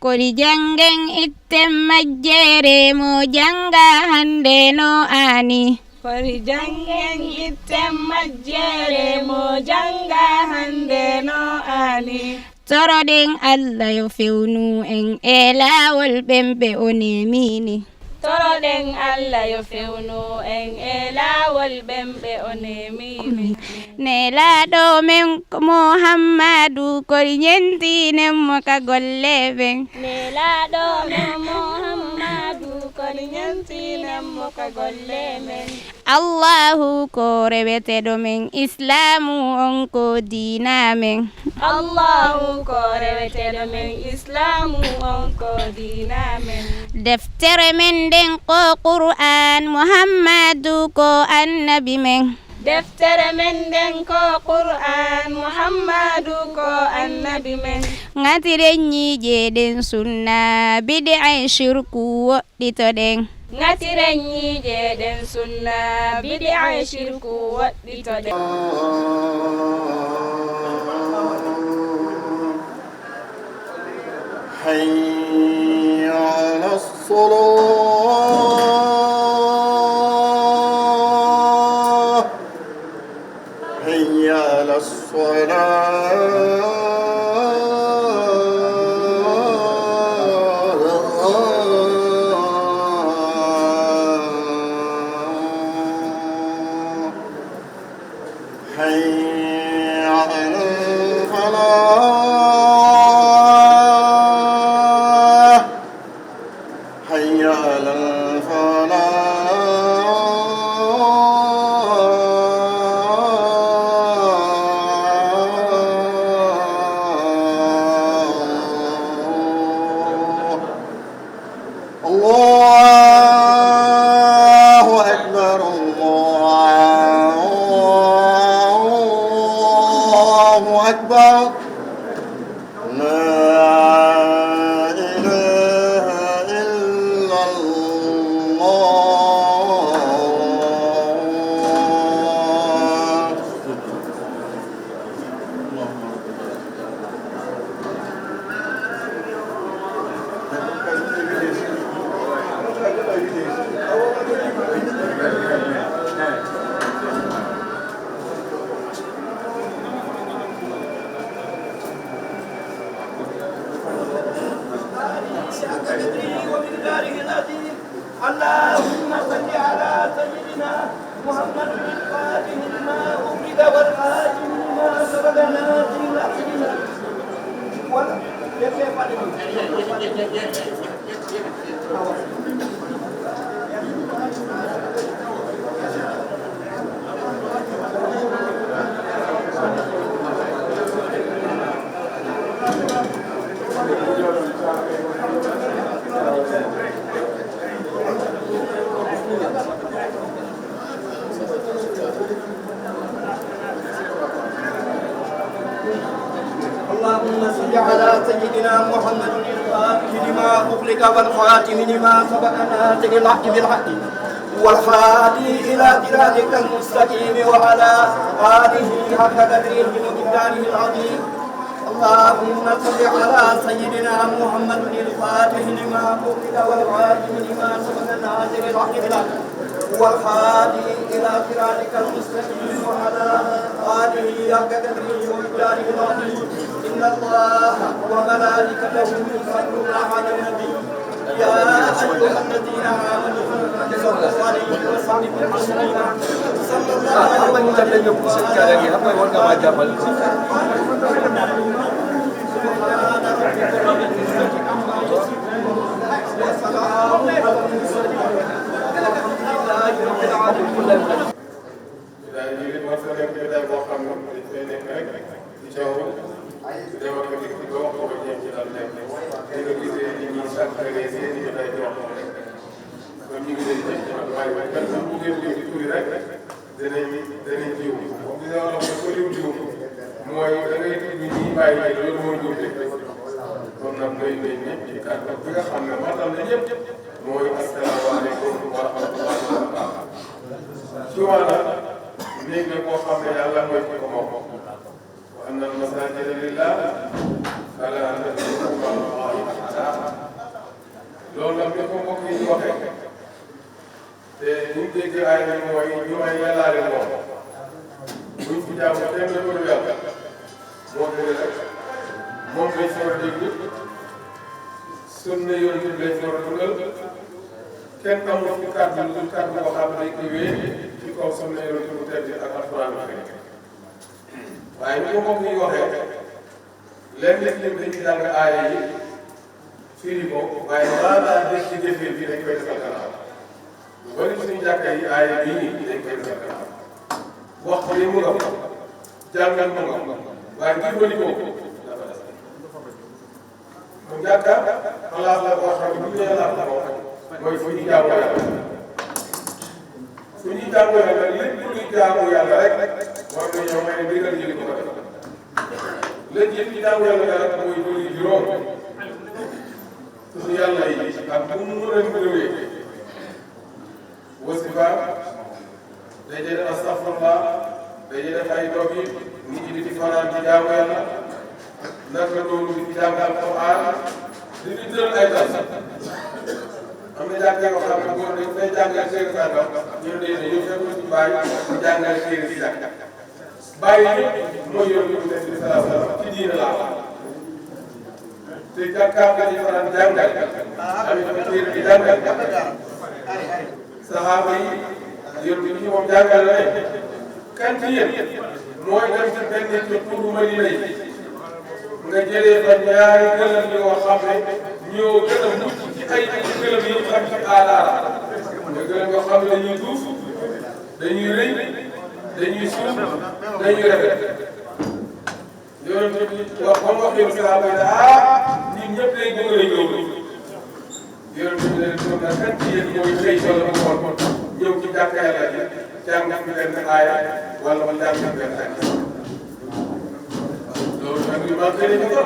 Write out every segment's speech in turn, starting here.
kodi jangen itten majjere mo janga hande no ani kodi jangen itten majjere mo janga hande no ani toroɗen Allah yo fewnu en e laawol ɓemɓe o nemini toroɗen Allah yo fewnu en e laawol ɓemɓe o nemini nelaɗo men Muhammadu kodi ñentinen mo ka golle ɓen nelaɗo men Muhammadu kodi ñentinen mo ka golle men Allahu ko reweteɗo men islamu on ko diina men Allahu ko reweteɗo men islamu on ko diina men deftere men nden ko Qur'an Muhammadu ko annabi men deftere men nden ko Qur'an Muhammadu ko annabi men ngatiren ñiijeɗen sunna bid'a shirku woɗɗitoɗen ngatiren ñiijeɗen sunna bid'a shirku woɗɗitoɗen hayya ala salat hayya ala salat اللهم صل على سيدنا محمد الفاتح لما أغلق والخاتم لما سبق ناصر الأحسن اللهم صل على سيدنا محمد الفاتح لما أغلق والخاتم لما سبق ناصر الحق بالحق والهادي إلى صراطك المستقيم وعلى آله حق قدره ومقداره العظيم اللهم صل على سيدنا محمد الفاتح لما أغلق والخاتم لما سبق ناصر الحق بالحق والهادي إلى صراطك المستقيم وعلى آله حق قدره ومقداره العظيم إن الله وملائكته يصلون على النبي يا أيها الذين آمنوا صلوا عليه وسلموا تسليما صلى الله عليه وأن المساجد لله فلا تدعوا مع الله أحدا loolu nag ni ko mbokk yi waxee te ñu ngi dégg ay yi mooy ñu may yàllaale moom buñ fi jaamu kenn la ko yàlla moo gën rek moom lañ fi war a dégg sunna yoon bi lañ fi war a dugal kenn amul fi kàddu lu kàddu boo xam ne dañ koy ci kaw sunna yoon bi mu tedd ak alxuraan waaye ni ko mbokk yi waxee léeg-léeg dañuy jàng aaya yi firi ko waaye maanaam dégg ci jëfee bi dañ koy defal gannaaw lu bëri suñu jàkka yi aaya bii nii dañ koy defal gannaaw wax ko ni mu nga jàngal mu nga waaye ngir bëri ko dafa des mu jàkka xalaat la boo xam ne bu ñu nee laaj la mooy fu ñu jaamu yàlla fu ñuy jaamu yàlla lépp luy jaamu yàlla rek war nañoo may ndigal ñu ko def léegi yëpp ci jaamu yàlla rek mooy julli juróom tudd yàlla yi ak bu mu mën a ñëwee wasifa dañuy def astafurlah dañuy def ay dog yi nit ñi di ci fanaan ci jaamu yàlla naka noonu di ci jàng alquran di ci jël ay tas am na jàng yoo xam ne góor dañ fay jàngal téere sàngam ñu ne ñu fekk ci bàyyi di jàngal téere si jàng bàyyi mooy yoon bi mu def ci salaam ci diine laa te jàkkaam nga ñu faral jàngal amit fa téere di jàngal saxaaba yi yoon bi ci moom jàngal la ne kan ci yéen mooy dem ci benn ci turu Madina yi nga jëlee fa ñaari gëlëm yoo xam ne ñoo gën a mucc ci ay gëlëm yi xam ci aadaara nga gëlëm yoo xam ne dañuy duuf dañuy rëy dañuy suuf dañuy rafet yonent bi wax ba mu waxee saxaaba yi ñun ñëpp day bëgg a ñëw yonent bi ne ñoom nag kan ci yéen mooy xëy wala mu xool ñëw ci jàkka Yàlla ji jàng fi benn aaya wala mu jàng fi benn aaya loolu nag ñu manqué nañu ko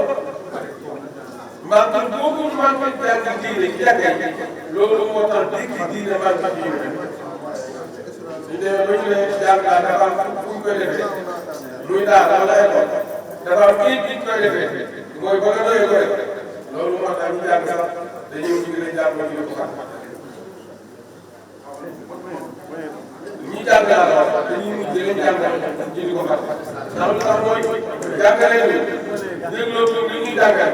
manqué boobu manqué jàng diine ci jàkka yi loolu moo tax dégg diine manqué diine ñu demee ba ñu ne jàng dafa am fu ñu koy defee muy daal wala école dafa am kii bi ñu koy defee mooy ba nga doyee ko rek loolu moo tax ñu jàng sax dañuy ñu ngi jàng ñu ko xam ñi jàng daal dañuy mujj di leen jàng ñu di ko xam ndax lu tax mooy jàngale bi dégloo ko li ñuy jàngal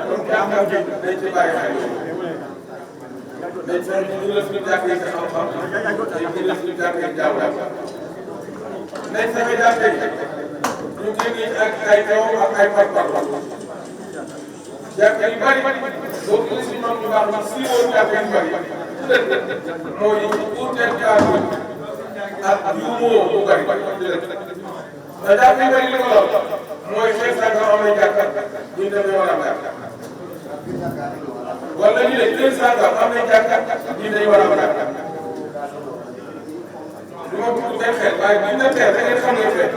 kon jàngal bi dañ ci bàyyi xel dañ fexe ñu gën a suñu jàngee ci xam-xam dañ gën a suñu jàngee jàngal nañ fexe jàngee ñu génnee ak ay taw ak ay par-par jàngee yu bari boo ko suñu mag ñu baax ñu siiwoon jàngee yu bari mooy uuteel jaaru ak juumoo bu bari te jàngee bari li ko lool mooy xeex sàngam am nañ jàkka ñu demee war a jàkk wala ñu ne kër sàngam am nañ jàkka ñu dañu war a jàkk du ma bëgg benn xeet waaye buñ ne xeet da ngeen xam ne xeet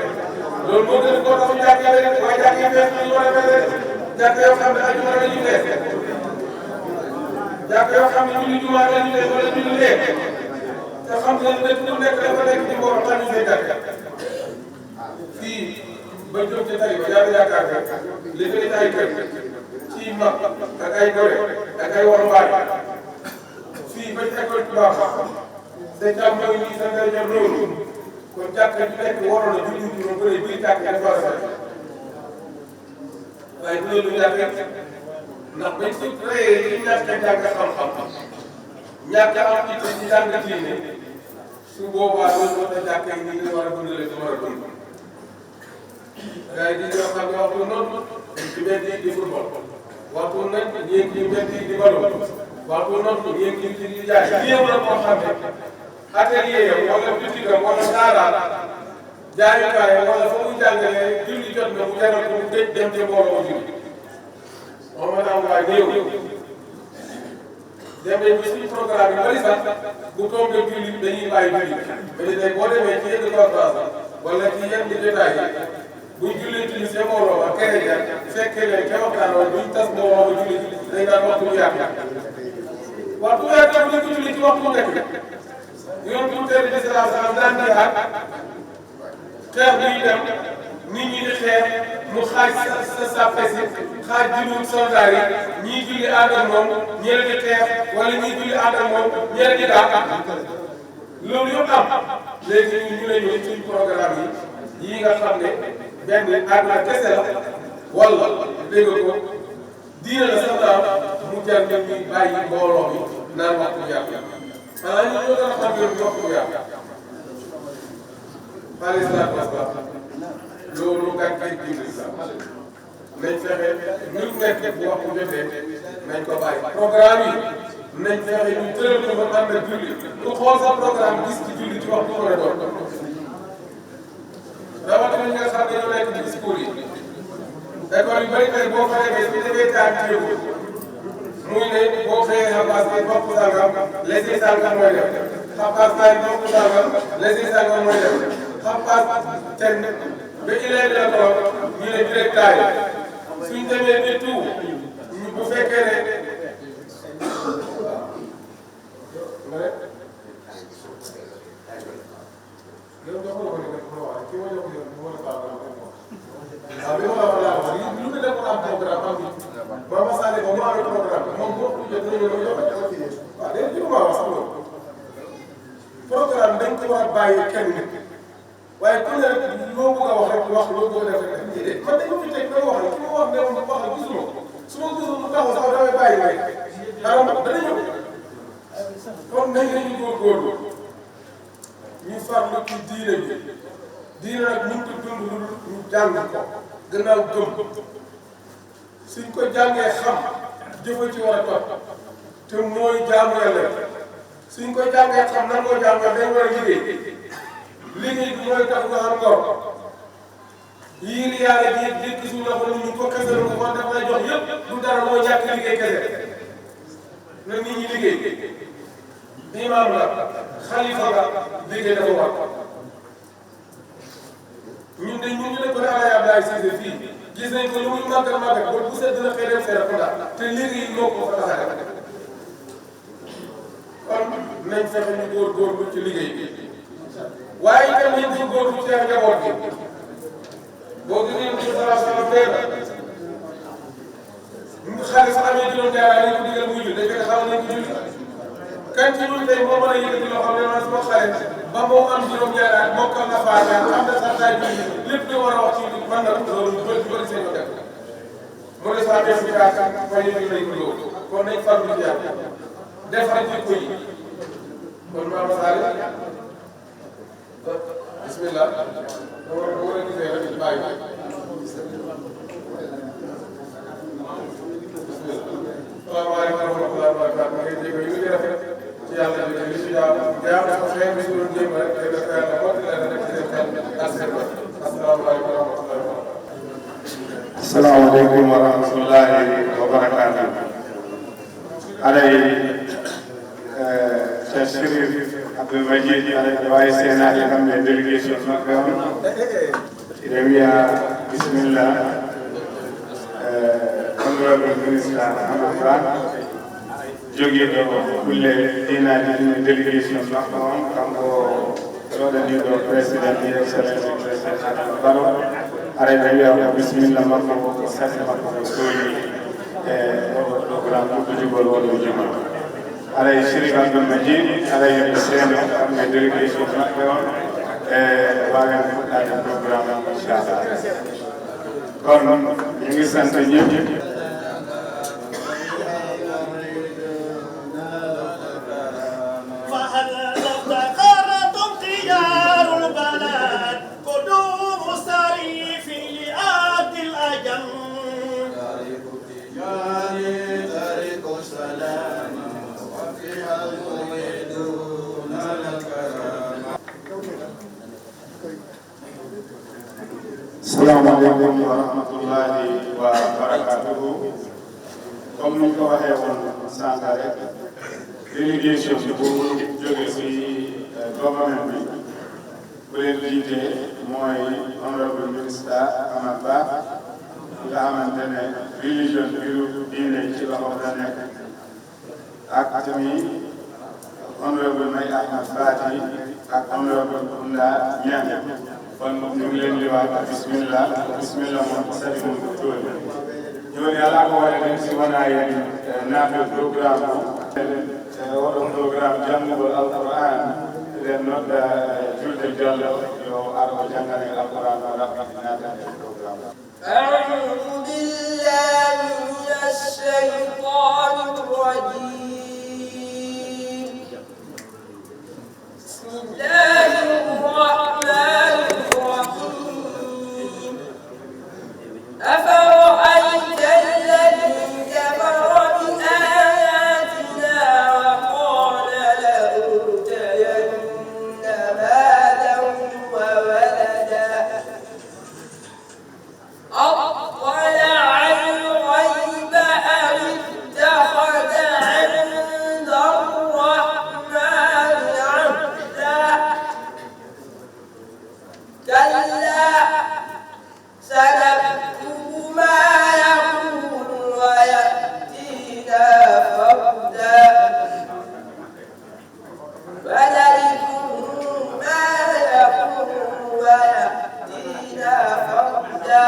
loolu moo gën koo tax ñu jàkkee rek waaye jàkk yi fees ñu war a mel rek jàkk yoo xam ne ajuma la ñuy fees jàkk yoo xam ne julli jumaa la ñuy fees wala julli lee te xam nga dëkk bu nekk dafa nekk ci mbooloo xam ñu say jàkk fii ba jóg ci tali ba yàlla yaakaar nga li fi ay kër ci mag ak ay gore ak ay waruwaay fii ba ci école bu baax sa càmmoñ yi sa ndeyjoor loolu kon jàkka ju nekk waroon na julli juróom bëri buy jàkk dafa war a def waaye loolu jàkk ndax bañ ko créé ci ñàkk a jàng xam-xam ñàkk a am itam ci jàng diine su boobaa loolu moo tax jàkk yi ni nga war a dundale du war a dund gars yi di ñoo xam ne waxtu noonu ci mbedd yi di football waxtu nañ ñeen ci mbedd yi di ballon waxtu noonu ñeen ci di jaay jéem la moo xam ne atelier yam wala boutique am wala daara jaayukaay wala fa muy jàngalee julli jot na mu jaral ko mu gëj dem ci mbooloo julli moom ma tax waaye néew dem nañ ci suñu programme yi bari sax bu tombé julli dañuy bàyyi julli mais tey boo demee ci yenn conférence wala ci yenn jotaay yi buñ jullee julli seen mbooloo ak keneen ja fekkee leen ca waxtaan wala buñ tas mbooloo ba julli dañ daan waxtu bu yàgg waxtu bu yàgg bu ñu ko julli ci waxtu bu nekk yoon bu teel di salaam salaam daan jihaad xeex buy dem nit ñi di xeex mu xaaj sa sàppe si xaaj julli soldaar yi ñii julli ànd ak moom ñeneen di xeex wala ñii julli ànd ak moom ñeneen di daal loolu yëpp am léegi ñu ne ñu suñ programme yi nga xam ne benn àdduna kese la wala dégg ko diine la sax daal mu jar ñun ñuy bàyyi mbooloo mi naan waxtu bi yàlla xanaa ñu ñoo gën a xam yoon waxtu bi yàlla alayhi salaatu wasalaam loolu gàncax gi nañ fexe ñu nekk bu waxtu jotee nañ ko bàyyi programme yi nañ fexe ñu tëral ko ba ànd ak julli ku xool sa programme gis ci julli ci waxtu mën a doon rawatina ñi nga xam ne ñoo nekk ci discours yi école yu bëri tey boo fa demee su defee taal ci yëngu muy ne boo xëyee xabaas bi bopp sangam lesi sangam mooy def xabaas naay bopp sangam lesi sangam mooy def xabaas ten ba ilee la ko ñu ne direct taay suñ demee ni tout bu fekkee ne waaw bi ma la wax laa wax lu ne dafa am programme am ba ma sànni ba mu amee programme moom boo ko jot nañu la joxe waaw léegi li ma wax sax loolu programme dañ ko war a bàyyi kenn nit waaye ku ne loo bëgg a wax rek wax loo bëgg a def rek déedéet man dañu fi teg may wax rek ki ma wax ne ma wax la gisuma su ma gisul mu taxaw sax damay bàyyi may dara dana ñëw kon nañ lañu góorgóorlu ñu farlu ci diine bi diine nag ñu ngi ko dund ñu jàng ko gannaaw gëm suñ ko jàngee xam jëfa ci war a topp te mooy jaamu yàlla suñ ko jàngee xam nan koo jaamu yàlla dañ war a liggéey bi mooy tax nga am ngor yii li yàlla di dégg suñu loxo nit ñi ko kese la ko wax daf lay jox yëpp du dara mooy ñàkk liggéey kese na nit ñi liggéey imaam la xalifa la liggéey dafa war ñun de ñun ñu ne ko ne Alaaji Abdoulaye Cissé fii gis nañ ko lu muy màggal màggal ba bu set dina xëy dem Serekunda te liggéey moo ko fa tax a def kon nañ fexe ñu góorgóorlu ci liggéey bi waaye itam nañ góorgóorlu ci njaboot gi boo gisee ñu sallallahu alayhi wa sallam xale su amee juróom jaaraay nañ ko digal muy julli dañ fekk xamal nañ ko julli kan ci ñun tey moo mën a yëkkati loo xam ne man sama xale ba moo am juróom jaaraay mokkal na faatiha am na sax daay julli lépp li war a wax ci man na loolu ñu bëri seen ko def mu ne saa def bi kaa fa ñu nañ ko loolu kon nañ farlu ci yàlla defar jikko yi kon maama Sall bismillah boo leen gisee rek ci bàyyi salaamaaleykum wa rahmatulah wa barakaatu ma ngi jéego yu ngi rafet ci yàlla bi li ci jaaw jaaw ko xëy bi doon jéem rek day def yàlla ko la def ci seen xel ak seen bopp asalaamaaleykum wa rahmatulah wa barakaatu asalaamaaleykum wa rahmatullahi wa barakaatu alay Cheikh Chérif Abdoul Majid alay waaye Sénat yi xam ne délégation makka on rewiya bismillah honorable ministre Amadou Ba jogi ɗo kulle dinaji ɗine délégation makka on kanko ɗoɗaniɗo président di excellence président Adama Barrow ara rewiya ko bisimilla makko ko sase makko ko sooli e oɗo programme ɗuɗɗo wonno juma alay Chérif Abdoul Majid alay seno kamɓe délégation maɓɓe on e wawen fuɗɗade programme inchallah kon ñu ngi sant ñëpp salaamaaleykum wa rahmatullahi wa barakatuhu comme ni ñu ko waxee woon sànq rek délégation bu jóge si gouvernement bi bu leen jiite mooy honorable ministre Amadou Ba nga xamante ne religion biiru diine ci loxo la nekk ak tamit honorable May Ahmad Fati ak honorable Kounda Niang kon ñu ngi leen di wax bismillah moom sari moom ko tool ñoo yàlla ko wala dem si wanaye naaɓe programme oɗo programme janngugol alquran eɗen nodda julde diallo yo ar o janggal alquran o raɓɓitinatade programme أعوذ بالله من الشيطان الرجيم بسم الله الرحمن الرحيم أفرأيت الذي كفر بآياتنا وقال لأوتين مالا وولدا أطلع الغيب أم اتخذ عند الرحمن عهدا كلا سنكتب ما يقول ويأتينا فردا فنرثه ما يقول ويأتينا فردا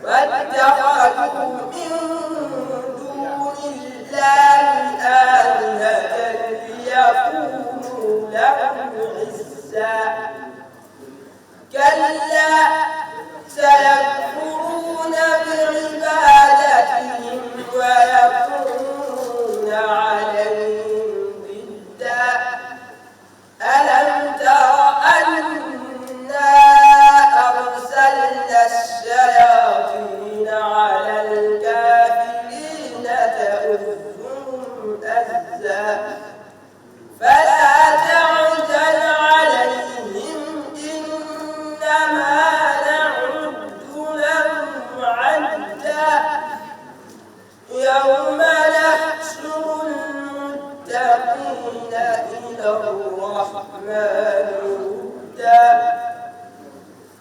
واتخذوا من دون الله آلهة ليكونوا لهم عزا كلا سيكفرون بعبادتهم ويكونون عليهم ضدا ألم تر أنا أرسلنا الشياطين على الكافرين تؤذهم أزا فلا تعجل عليهم إنما نعد لهم عدا يوم نحشر المتقين إلى الرحمن ودا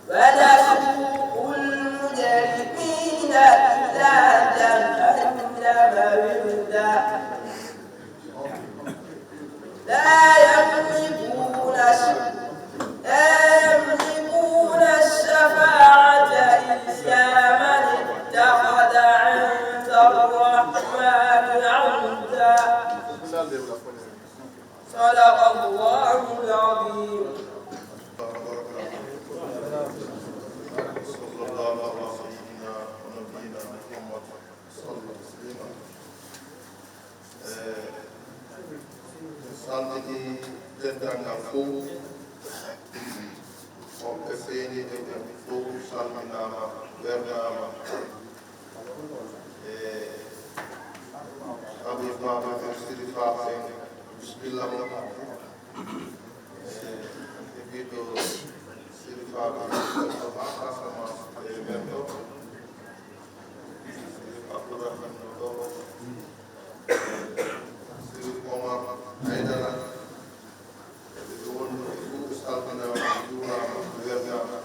ونسوق المجرمين إلى جهنم وردا لا يملكون الشفاعة إلا من اتخذ عند الرحمن عهدا صدق الله العظيم صلى الله على سيدنا ونبينا محمد صلى الله عليه وسلم sandini dendangal fof on ɓe seenide ɓen fof salminama wernama Habib Babacar Siri Fafe bisimilla mo e mbiɗo Siri Fafe ha Casamance e men ɗo Siri Abdourahmane no ɗo Siri Omar Aydara eɓe ɗo wonno e fof salminama juurama wernama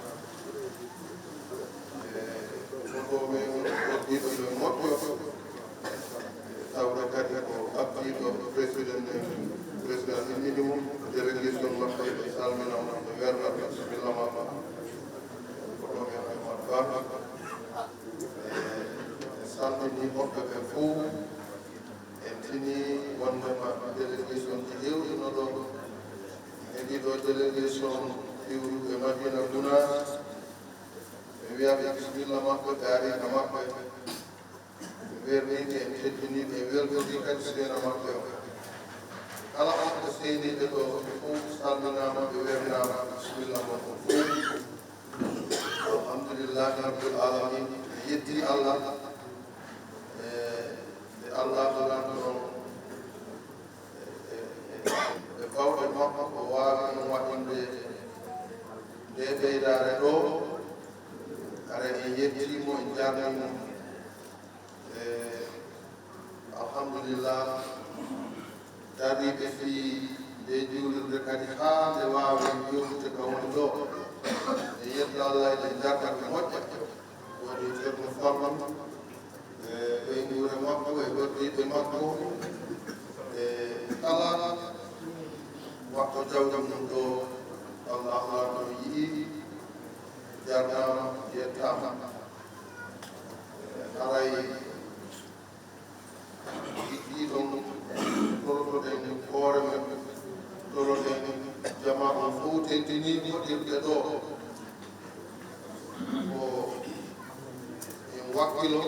wonɓoɓe woddiɗo ɓe moƴƴo tawde kadi ko abdiɗo président immini mum délégation maɓɓe ɓe salminama ɓe wernata bisimillama koɗo men Oumar Ba salmini hoɓɓe ɓe fof en tini wondema délégation ji hewɗino ɗo e ɗiɗo délégation iwruɓe Madina Gounas ɓe wiyaɓe bisimilla maɓɓe ɓe arina maɓɓe werniɓe en teddiniɓe weltori kadi seena maɓɓe o kala on ko seeniɓe ɗo ɓe fof salminama ɓe wernama bisimilla maɓɓe fof alhamdulillahi rabbil alamin ɓe yetti Allah e Allah ɗolantono e bawɗe makko ko wawi ɗum waɗinde nde ɓeydare ɗo ara en yettimo en jarnimo alhamdulillah tariɓe fi nde juulirde kadi haa nde wawi yewtude ka woni ɗo e yetto Allah eɗen jarta ko moƴƴa woni ceerno Farman ɓeyngure makko e ɓerɗiɓe makko e kala waktu jawjam ɗum ɗo Allah no yiɗi jarnama yettama haray ɗiɗon torotoɗen hoore men toroɗen jama on fof tentini moƴƴirɗe ɗo ko en wakkilo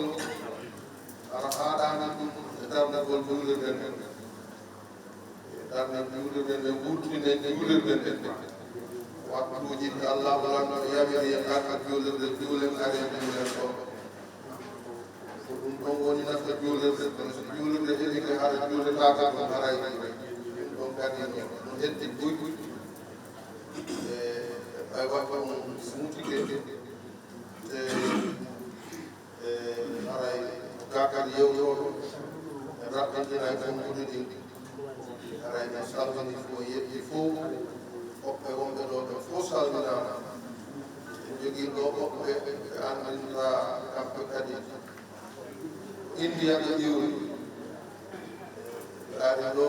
ara haɗani ɗum e darnagol juulirde nden darna juulirde nden wurtinen juulirde nden waktuji ɗi Allah lanɗo yamiri e darna juulirde juulen ari e juulen ɗo ko ɗum ɗon woni nafta juulirde kono so juulirde heɗike haɗa juulitaka ɗum haray ɗum ɗon kadi no heddi buy e ɓay wakka mum smutike haray kakal yewtoɗo e raɓɓinɗina e konkude ɗi haray mi salmini fo yetti fof hoɓɓe wonɓe ɗo ɓe fof salminama en jogui ɗo hoɓɓe ɓe andinta kamɓe kadi indiyaɓe ƴiwri ari ɗo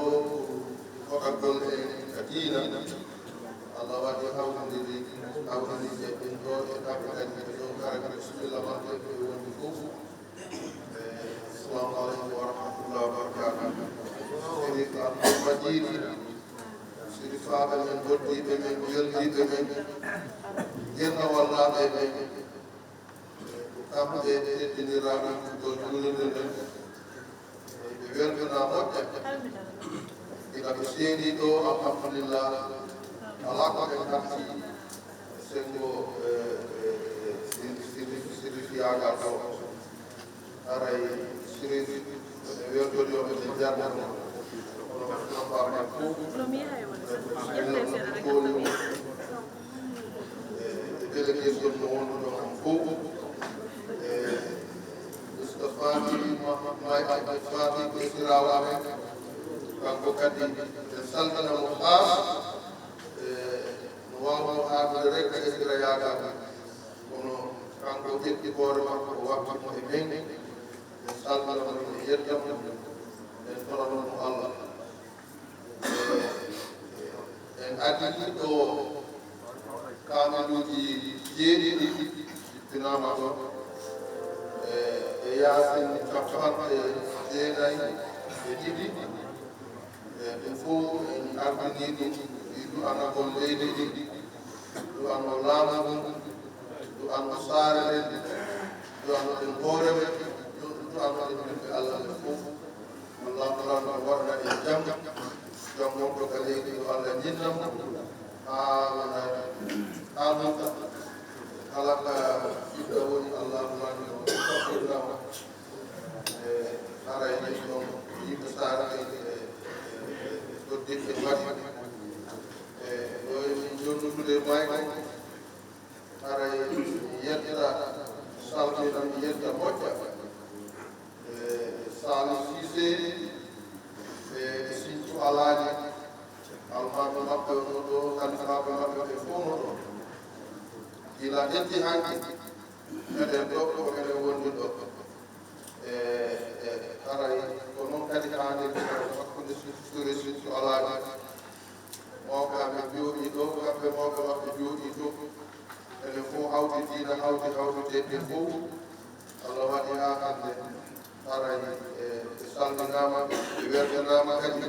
hoɗagol e diina Allah waɗi hawtidiri hawtidije ɗin ɗo e kamɓe kadi ɓe ɗo kara bisimilla maɓɓe ɓe woni fof assalamu aleykum wa rahmatullah wa barakatuh sérif Abdoul Majid sérifaɓe men goddiɓe men weldiɓe men guerna wallaɓe men ko kamɓe teddiniraɓe ɗo juulirde nden ɓe weltona moƴƴa diga ɓe seedi ɗo alhamdulillah ala ko ɓe garti sengo sérif yagal ɗo haray sérif ɓe weltoɗoɓe ɓe jarnano kono ɓe fof délégation no wonduɗo on fof so faami faami ɓesirawaɓe kanko kadi ɓe salminamo haa no wawno haadde rek esira yagaɓe kono kanko ƴetti hoore makko o wakkimo e men ɓe salminamo e yettamo en tononomo Allah en addi ɗo kamiluji jeeɗiɗi jippinama ɗo e yaasin capanɗe jeenayi e ɗiɗi ɓe fof en ardini ɗum du'anagol leydi ɗi du'ano laamu ngun du'ano saare men du'ano ɗen hoore men du'ano ɗen yimɓe Allah ɓe fof Allah taala warna e jam jam wonɗo ka leydi ɗo Allah jinnam hanuka kala ka ɓiɗɗo woni Allah mani o ɗoɗirama haray ni ɗon yimɓe saare doddiɓe mbaɗi ɗo min jonnutude mayko haray yetta salminan yetta moƴƴa Sali Cissé e Sinthiou Alhaji almaɓe maɓɓe no ɗo kalifaɓe maɓɓe ɓe fof no ɗo gila ƴetti hanki eɗen ɗo ko eɗen wondi ɗo haray ko noon kadi haalirde hakkude sure Sinthiou Alhaji mawɓe jooɗi ɗo kamɓe mawɓe maɓɓe jooɗi ɗo eɗen fof hawti diina hawti fof Allah waɗi ha hande haray ɓe salminama ɓe weltanama kadi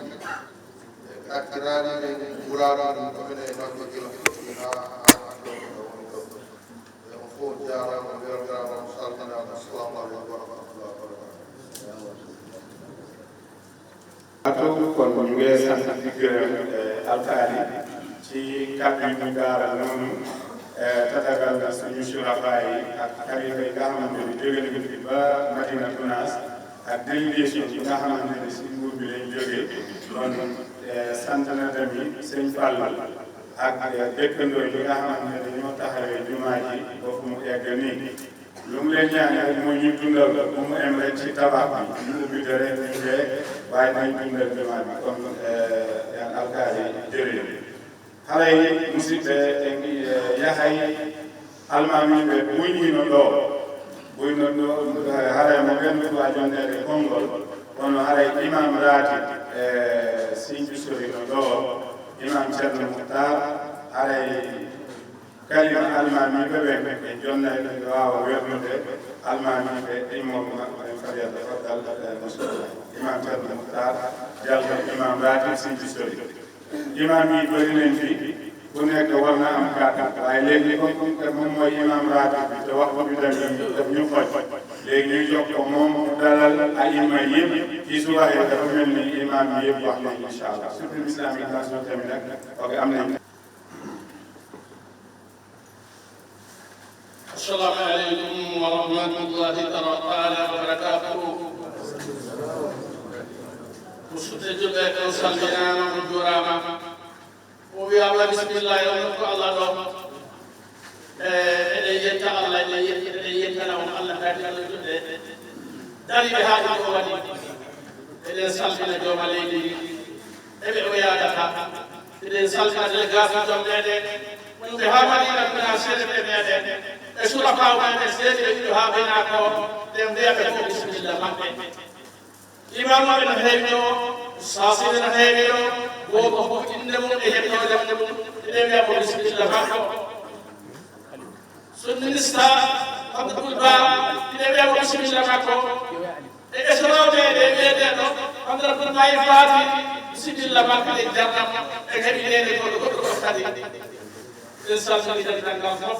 akirani men wurano ɗum ɗumen e maɓɓe gila ha ɗo woni ɗo on fof jarama weltanama salminama assalamu aleykum wa rahmatullah wa barakatuh kon ñu ngi sant di gërëm alkaali ci kàddu yi ñu gaaral noonu tatagal suñu surafa yi ak xalifa yi nga xamante ni jóge nañu fi ba Madina Gounass ak délégation bi nga xamante ni si nguur bi lañ jógee kon sant na tamit sëñ Fall ak dëkkandoo yi nga xamante ne ñoo taxawee jumaa ji ba fu mu egg nii lu mu leen ñaan rek mooy ñu dundal bu mu em rek ci tabax bi ñu ubbi te rek ñu dee waaye nañ dundal jumaa bi comme yan alkaali jërëjëf xale yi musidɓe yahay almamiɓe ɓuyɗino ɗo ɓuyno ɗo haray mo ganduɗa jondede konngol kono haray imam raati Sinthiou sorino ɗo imam Ceerno Mouhtar haray kalima almamiɓe ɓen ɓe jonnayɗo wawa wernude almamiɓe immoma en faria tafaddal musidɗo imam Thierno Mouhtar Diallo imam ratib Sinthiou Soli imam yi bëri nañ fi ku nekk war na am kàddu waaye léegi comme moom mooy imam ratib bi te waxtu bi tamit daf ñu xoj léegi ñu jox ko moom mu dalal ay imam yëpp ci su waxee dafa mel ni imam yi yëpp wax nañ incha allah surtout islamisation tamit nag ok am nañ. السلام عليكم ورحمة الله تعالى وبركاته. مستجب لكم سلمنا وجراما ويا بسم الله ونقول الله لهم إليك الله إليك لهم الله كاتب داري بهذا الوادي إلى سلمنا جوم عليه إبي ويا دفع إلى سلمنا الجاف جوم عليه وبهذا ربنا سيد بميادين الشرفاء ومن السيد يجوها بينكم لم بسم الله إمام ابن هيميو ساسي ابن هيميو وقفوا إنهم إهمنا ودمنا لم يقل بسم الله سننستا قد قلبا لم يقل بسم الله إسراء بيدنا قد ربنا ما يفاتي بسم الله الجنة إهمنا لكل قفتي إنسان سنجد تنقل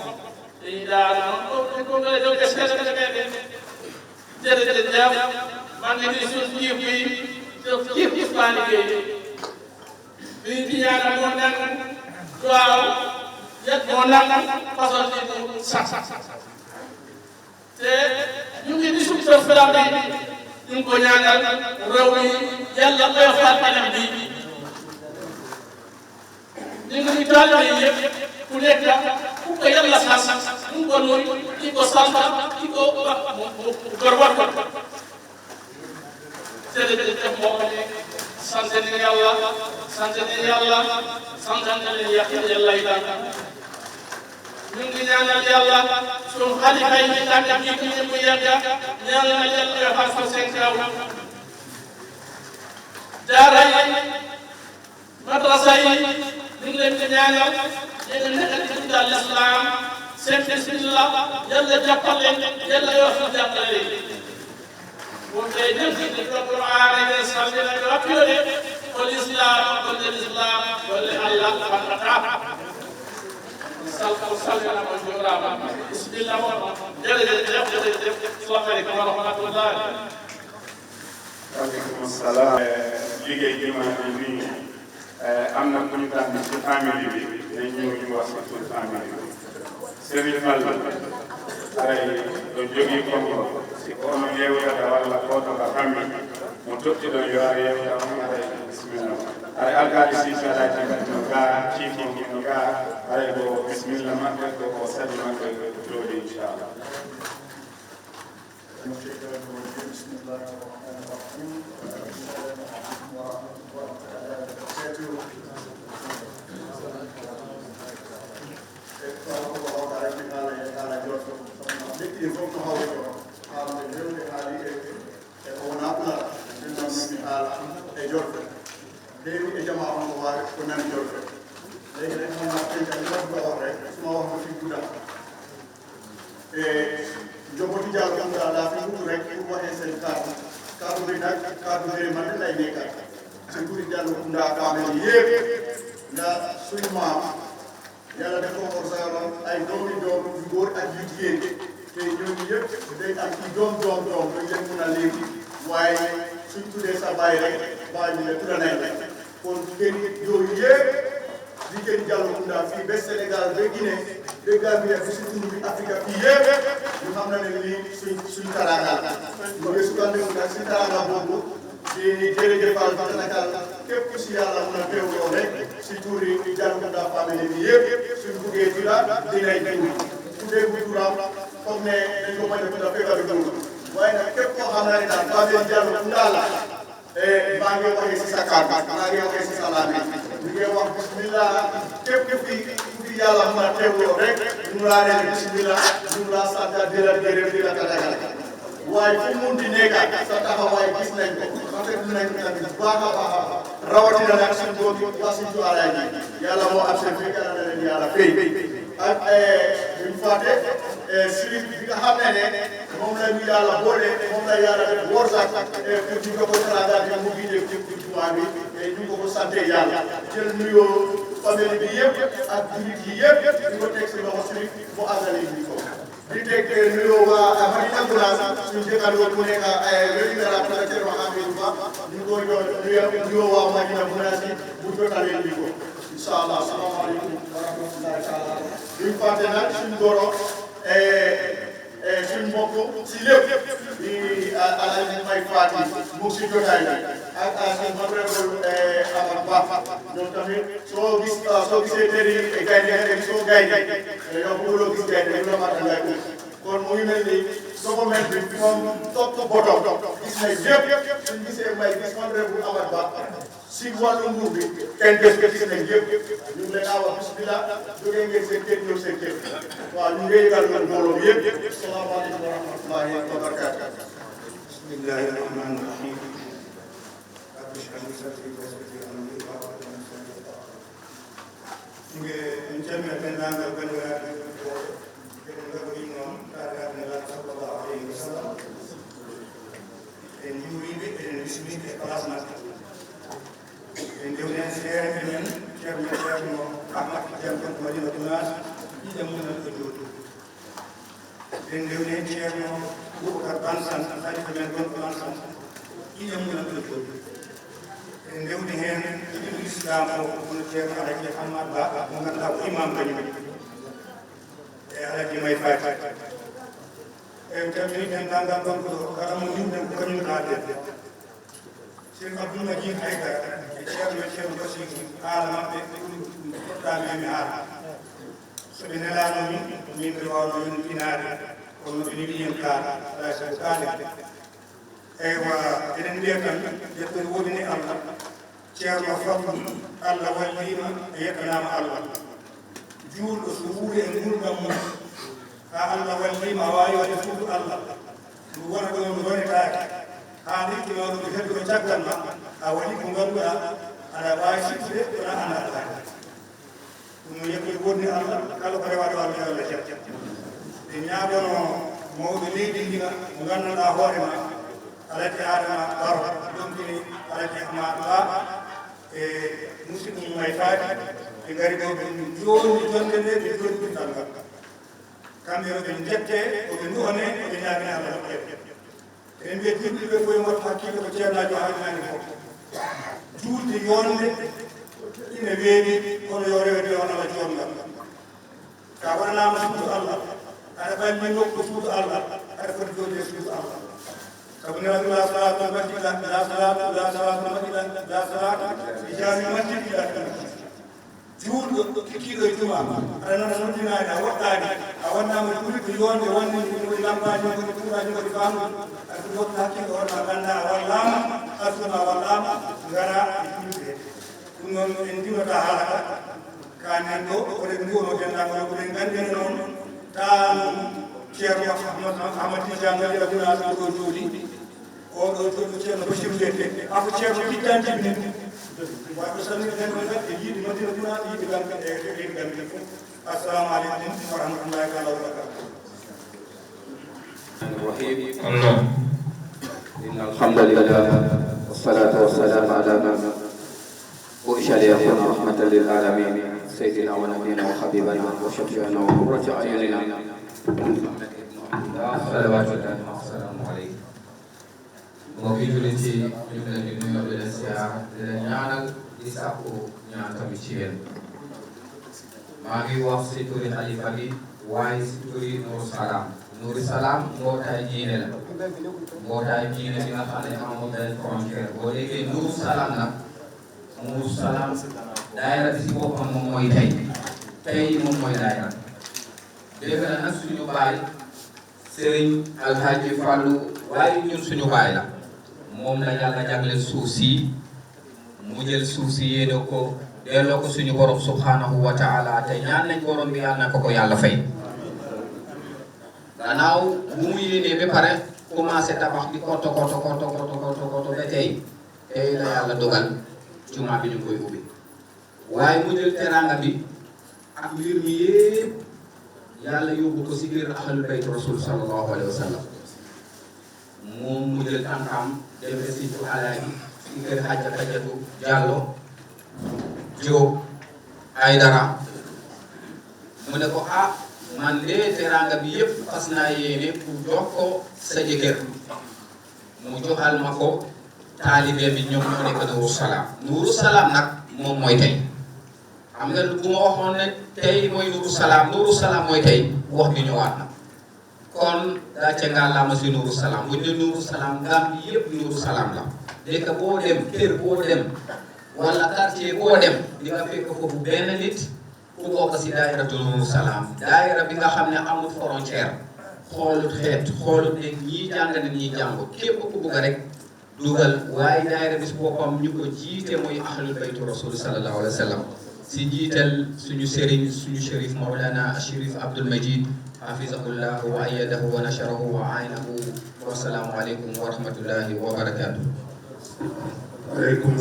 إذا نقول لك أسكت جرد man ni sun jif bi fani ke bi diana mo nan waaw yat mo nan façon ni sax te ñu ngi di suñu fram bi ñu ko ñaanal rew mi yalla koy xal kanam bi ñu ngi talé yépp ku nekk ku ko yalla sax ñu ko noy ki ko samba ki ko gorwat jërëjëf moo ko ne sant nañu yàlla sant nañu yàlla sant nañu yàlla itam ñu ngi ñaanal yàlla suñu xalifa yi ñu tànn bii ku ñu mu yàgg ñaanal yàlla defal ko seen kaw daara yi madrasa yi ñu ngi leen di ñaanal yéen a nekk ci daal l'islam seen bismillah yàlla jàppal leen yàlla yoo xam jàppale leen وكيف القرآن يسمى الوكيل والإسلام والإسلام والله فقط صلى الله بسم الله السلام عليكم ورحمة الله. waaleykum salaam. liggéey gi ma ne nii am na ku ñu tànn ci famille bi dañ ñëw ñu wax ci famille bi Serigne Fall ay jógi Congo si ono yewtata walla koto ka famille mo toɓɓiɗon yo ar yewta on aray bisimilla aray alkaali sisi alaji no ga ciifo no ga aray ko bisimilla maɓɓe ko sadi maɓɓe jooɗi inchallah. بسم الله الرحمن الرحيم السلام عليكم ورحمة الله تعالى وبركاته. Joboti Diallo Kounda laa fi wutu rek pour waxee seen kàddu bi nag kàddu bi man de lay nekkal ci turi Diallo Kounda Kamel yëpp ndax suñu maam yàlla def ko Orsala ay doomi doom yu góor ak yu jigéen te ñooñu yëpp day am ci doom dañ leen mun a léegi waaye suñ tuddee sa baay rek baay bi la tudda nañ rek kon jigéen yooyu yëpp jigéen Diallo Kounda fii ba Sénégal ba Guinée ba Gambia bi si tund bi Afrique fii yëpp ñu xam na ne lii suñ taraanga la ñu ngi sukkandiku nag si taraanga boobu di jërëjëfal di tanakal képp ku si yàlla mun a teewloo rek si tuuri Diallo Kounda famille bi yëpp suñ buggee tudda dinay tudd tuddee bu turam foog ne dañ ko bañ a tudda fekk bi tudd waaye nag képp koo xam ne daal famille Diallo Kounda la maa ngi waxee si sa kàddu maa ngi waxee si sa laaj ñu ngi wax bismillah képp fi yàlla mën a teewloo rek ñu laa leen bismillah ñu laa sant di la gërëm di la tatagal waaye fu mun di nekk sa taxawaay gis nañ ko rafetlu nañ ko tamit bu baax a baax rawatina nag suñu góor yi waa suñu alaay ji yàlla moo am seen fekk yàlla na leen yàlla fay ak duñ fàtte sirif bi nga xam ne moom la ñu yàlla boole moom la yàlla def wóor sax pour ñu ko tragal mu ngi def ci jumaa bi ñu ko sant yàlla jël nuyoo famille bi yëpp ak jullit yi yëpp di ko teg si loxo sirif mu àggale ñu ko di teg nuyoo waa Madina Gounass suñu jëkkandoo mu nekk régulière préfecture Amadou Ba ñu ko jox nuyoo waa Madina Gounass yi bu jotalee ñu ko incha allah salaamaaleykum wa rahmatullahi taala duñ fàtte nag suñu goro suñu mbokk si lépp di Alaaji May Faati mu si jotaay bi ak suñu honorable Amadou Ba ñoom tamit soo gisee teri gaynde soo gaynde yow bëgguloo gis gaynde lu la mat ngay ut kon mu ngi mel ni document bi moom topp botom gis nañ yëpp suñu gisee may gis honorable Amadou Ba si wàllu nguur bi kenn des ko gis nañ yëpp ñu ngi leen a wax bismillah jógee ngeen seen kër ñëw seen kër waaw ñu ngi yëgal loolu mbooloo bi yëpp salaamaaleykum wa rahmatullahi wa barakatuh bismillahi rahmani rahim rabbi shrah li sadri wa yassir li amri wahlul uqdatan min lisani yafqahu qawli njemme denndaangal bandiraɓe eɗen gabori noon tardade nelaɗo sallllahu alayhi wa sallam en juuriɓe eɗen bismiɓe e place maɓɓe en dewnen seere men ceerno Ahmad Diallo Madina Gounass ɗiɗe mumen ɗo jooɗi en dewnen ceerno Boubacar Bansan halifa men gonɗo Bansan ɗiɗe mumen ɗo jooɗi en dewni heen ɗiɗo l'islam o hono ceerno Alaji Hamad Ba mo ganduɗa ko imam kañum e Alaji May Faty en calmini dendagal gonɗo kala mo yimɗen ko kañum haalde Cheikh Abdoul Majid Aïdara e ceerno Basiru haala maɓɓe poɗɗami emi haala so ɓe nelano min ɓe wawno yontinade kono ɓe neɗi hen kaala alay sago kaalete eywa eɗen mbiya tan yettere wodini Allah ceerno fadlu Allah wallima e yettanama Allah juulɗo so wuuri e gurdam mum ha Allah wallima a wawi waɗe fuudu Allah ndu wona ɗo ndu wonetake haalittinoɗo ɓe hedduɗo caggal ma a waɗi ko ngannduɗa aɗa wawi siftude wona anda alhaali ɗum no yettude wodni Allah kala ko rewaɗo Allah yo Allah jam ɓe ñaagono mawɗo leydi ndina mo ngannduɗa hoore ma Alaji Adama Baro ɗomtini Alaji Ahmad Ba e musidɗo mum May Faty ɓe ngari ɗo ɓe joni jonde nde ɓe joni ɗumtal ngal kamɓe ɓe jette oɓe duhone oɓe ñaagani Allah hoɓɓe en mbiya julɓe ɓe koye motto hakkille ko ceernajo haalinani fof juulde yonde ine weeɓi kono yo rewede on Allah jonngal sa waɗanama suudu Allah aɗa ɓalli nokku suudu Allah aɗa foti jooɗi e suudu Allah sabu nelaɗo la salatu mbaɗɗiɗa la salatu mbaɗɗiɗa la salatu ijami mbaɗɗiɗa juulɗo kikiɗo e juma aɗa nana noddinani a woɗɗani a wannama juulde yonde wonde woni lampaji woni tuuraji woni famɗu aɗa wotta hakkille wonma ganda a wallama arsuma wallama gara e juulde he ɗum noon en dimata haala ka kanen ɗo oɗen mbiwono dendagal oɗen gandine noon tan ceerno Ahmad Tidiane Madina Gounass ɗo jooɗi oɗo jooɗo ceerno Bachirou Dente ako ceerno ɗiɗɗantibine waɗo salminen ɗon kadi e yiide Madina Gounass yiide gamɓe e leydi gamɓe fof assalamu aleykum wa rahmatullahi taala wa barakatuh إن الحمد لله والصلاة والسلام على من بعث ليكون رحمة للعالمين سيدنا ونبينا وحبيبنا وشفيعنا وقرة أعيننا محمد بن عبد الله صلوات الله وسلامه عليه. mbokki jullit yi ñu ngi leen di nuyoo di leen siyaar di leen ñaanal di sàkku ñaan tamit ci yéen maa ngi wax si turi xalifa bi waaye si turi Nourou Salam Nourou Salam mbootaay diine la mbootaay diine bi nga xam ne amul benn frontière boo déggee Nourou Salam nag Nourou Salam daayira bi si boppam moom mooy tey moom mooy daayira dégg na nag suñu baay Serigne Alhaji Fallou waaye ñun suñu baay la moom la yàlla jagleel suuf si mu jël suuf si yéene ko delloo ko suñu borom subhanahu wa taala te ñaan nañ borom bi yàlla na ko yàlla fay gannaaw bu mu yéenee ba pare commencé tabax di koto ba tey la yàlla dogal jumaa bi ñu koy ubbi waaye mu jël teranga bi ak mbir mi yépp yàlla yóbbu ko si biir ahlul bayt rasul sallallahu alayhi wa sallam moom mu jël tànkam dem Recife Alaaji si kër Xajatu Diallo Diop Aydara mu ne ko ah man de teraanga bi yëpp fas naa yéene pour jox ko sa jëkkër mu joxal ma ko taalibe bi ñoom ñoo nekk Nuuru Salaam Nuuru Salaam nag moom mooy tey xam nga bu ma waxoon ne tey mooy Nuuru Salaam mooy tey wax bi ñëwaat na kon daa ca ngàllaama si Nuuru Salaam bu ñu ne Nuuru Salaam ngam bi yëpp Nuuru Salaam la dëkk boo dem kër boo dem wala quartier boo dem di nga fekk foofu benn nit ku bokk si daayiratu Nuuru Salaam daayira bi nga xam ne amul frontière xoolut xeet xoolut ne ñii jàng na ñii jàngut képp ku bugg rek dugal waaye daayira bis boppam ñu ko jiite mooy ahlul baytu rasul sallallahu alayhi wa sallam si jiital suñu sëriñ suñu shérif Mawlana Chérif Abdoul Majid hafizahullah wa ayyadahu wa nasharahu wa aynahu wa salaamu aleykum wa rahmatullahi wa barakatuh. waaleykum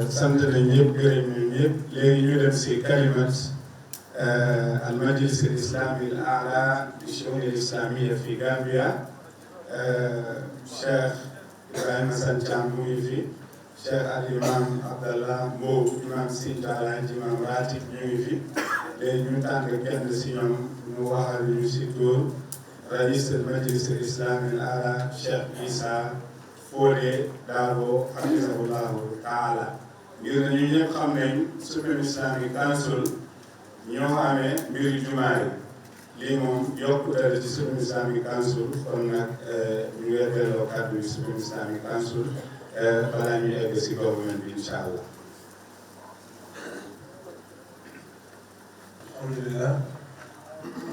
sant nañ ñëpp gërëm nañ ñëpp léegi ñu dem si kalimat al majlis al islami al a'la li shu'un al islamiyya fi Gambia Cheikh Ibrahima Sane Thiam mu ngi fi Cheikh al imam Abdallah Mbow imam Sinta Alhaji imam Ratib ñu ngi fi léegi ñu tànn kenn si ñoom mu waxal ñu si tur rais al majlis al islami al a'la Cheikh Issa Fodé Dabo hafizahullahu taala ngir ñu ñëpp xam nañ Supreme Islamic Council ñoo amee mbiri jumaa yi lii moom yokku dara ci Supreme Islamic Council kon nag ñu ngi delloo kàddu yi Supreme Islamic Council balaa ñuy egg si gouvernement bi incha allah. alhamdulillah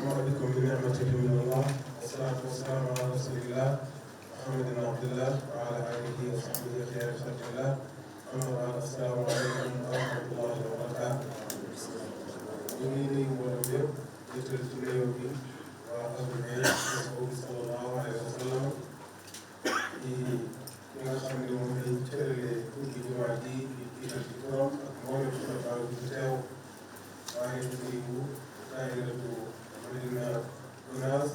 wa aleykum bi ni'matihi min Allah wasalaatu wasalaamu ala rasulillah Muhammadin Abdillah wa ala alihi wa sahbihi xayri xalqillah amma ba'd assalaamu aleykum wa rahmatullahi wa barakatuh. ñu ngi nuyu mbooloo yëpp jiital ci nuyoo bi waa ahlul bayt Rasul sallallahu alayhi wa sallam ñi nga xam ne moom lañ cëralee ubbi jumaa ji di jiital ci turam ak mboolem xulafaa bi teew waaye ñu nuyu daayiratu Madina Gunaas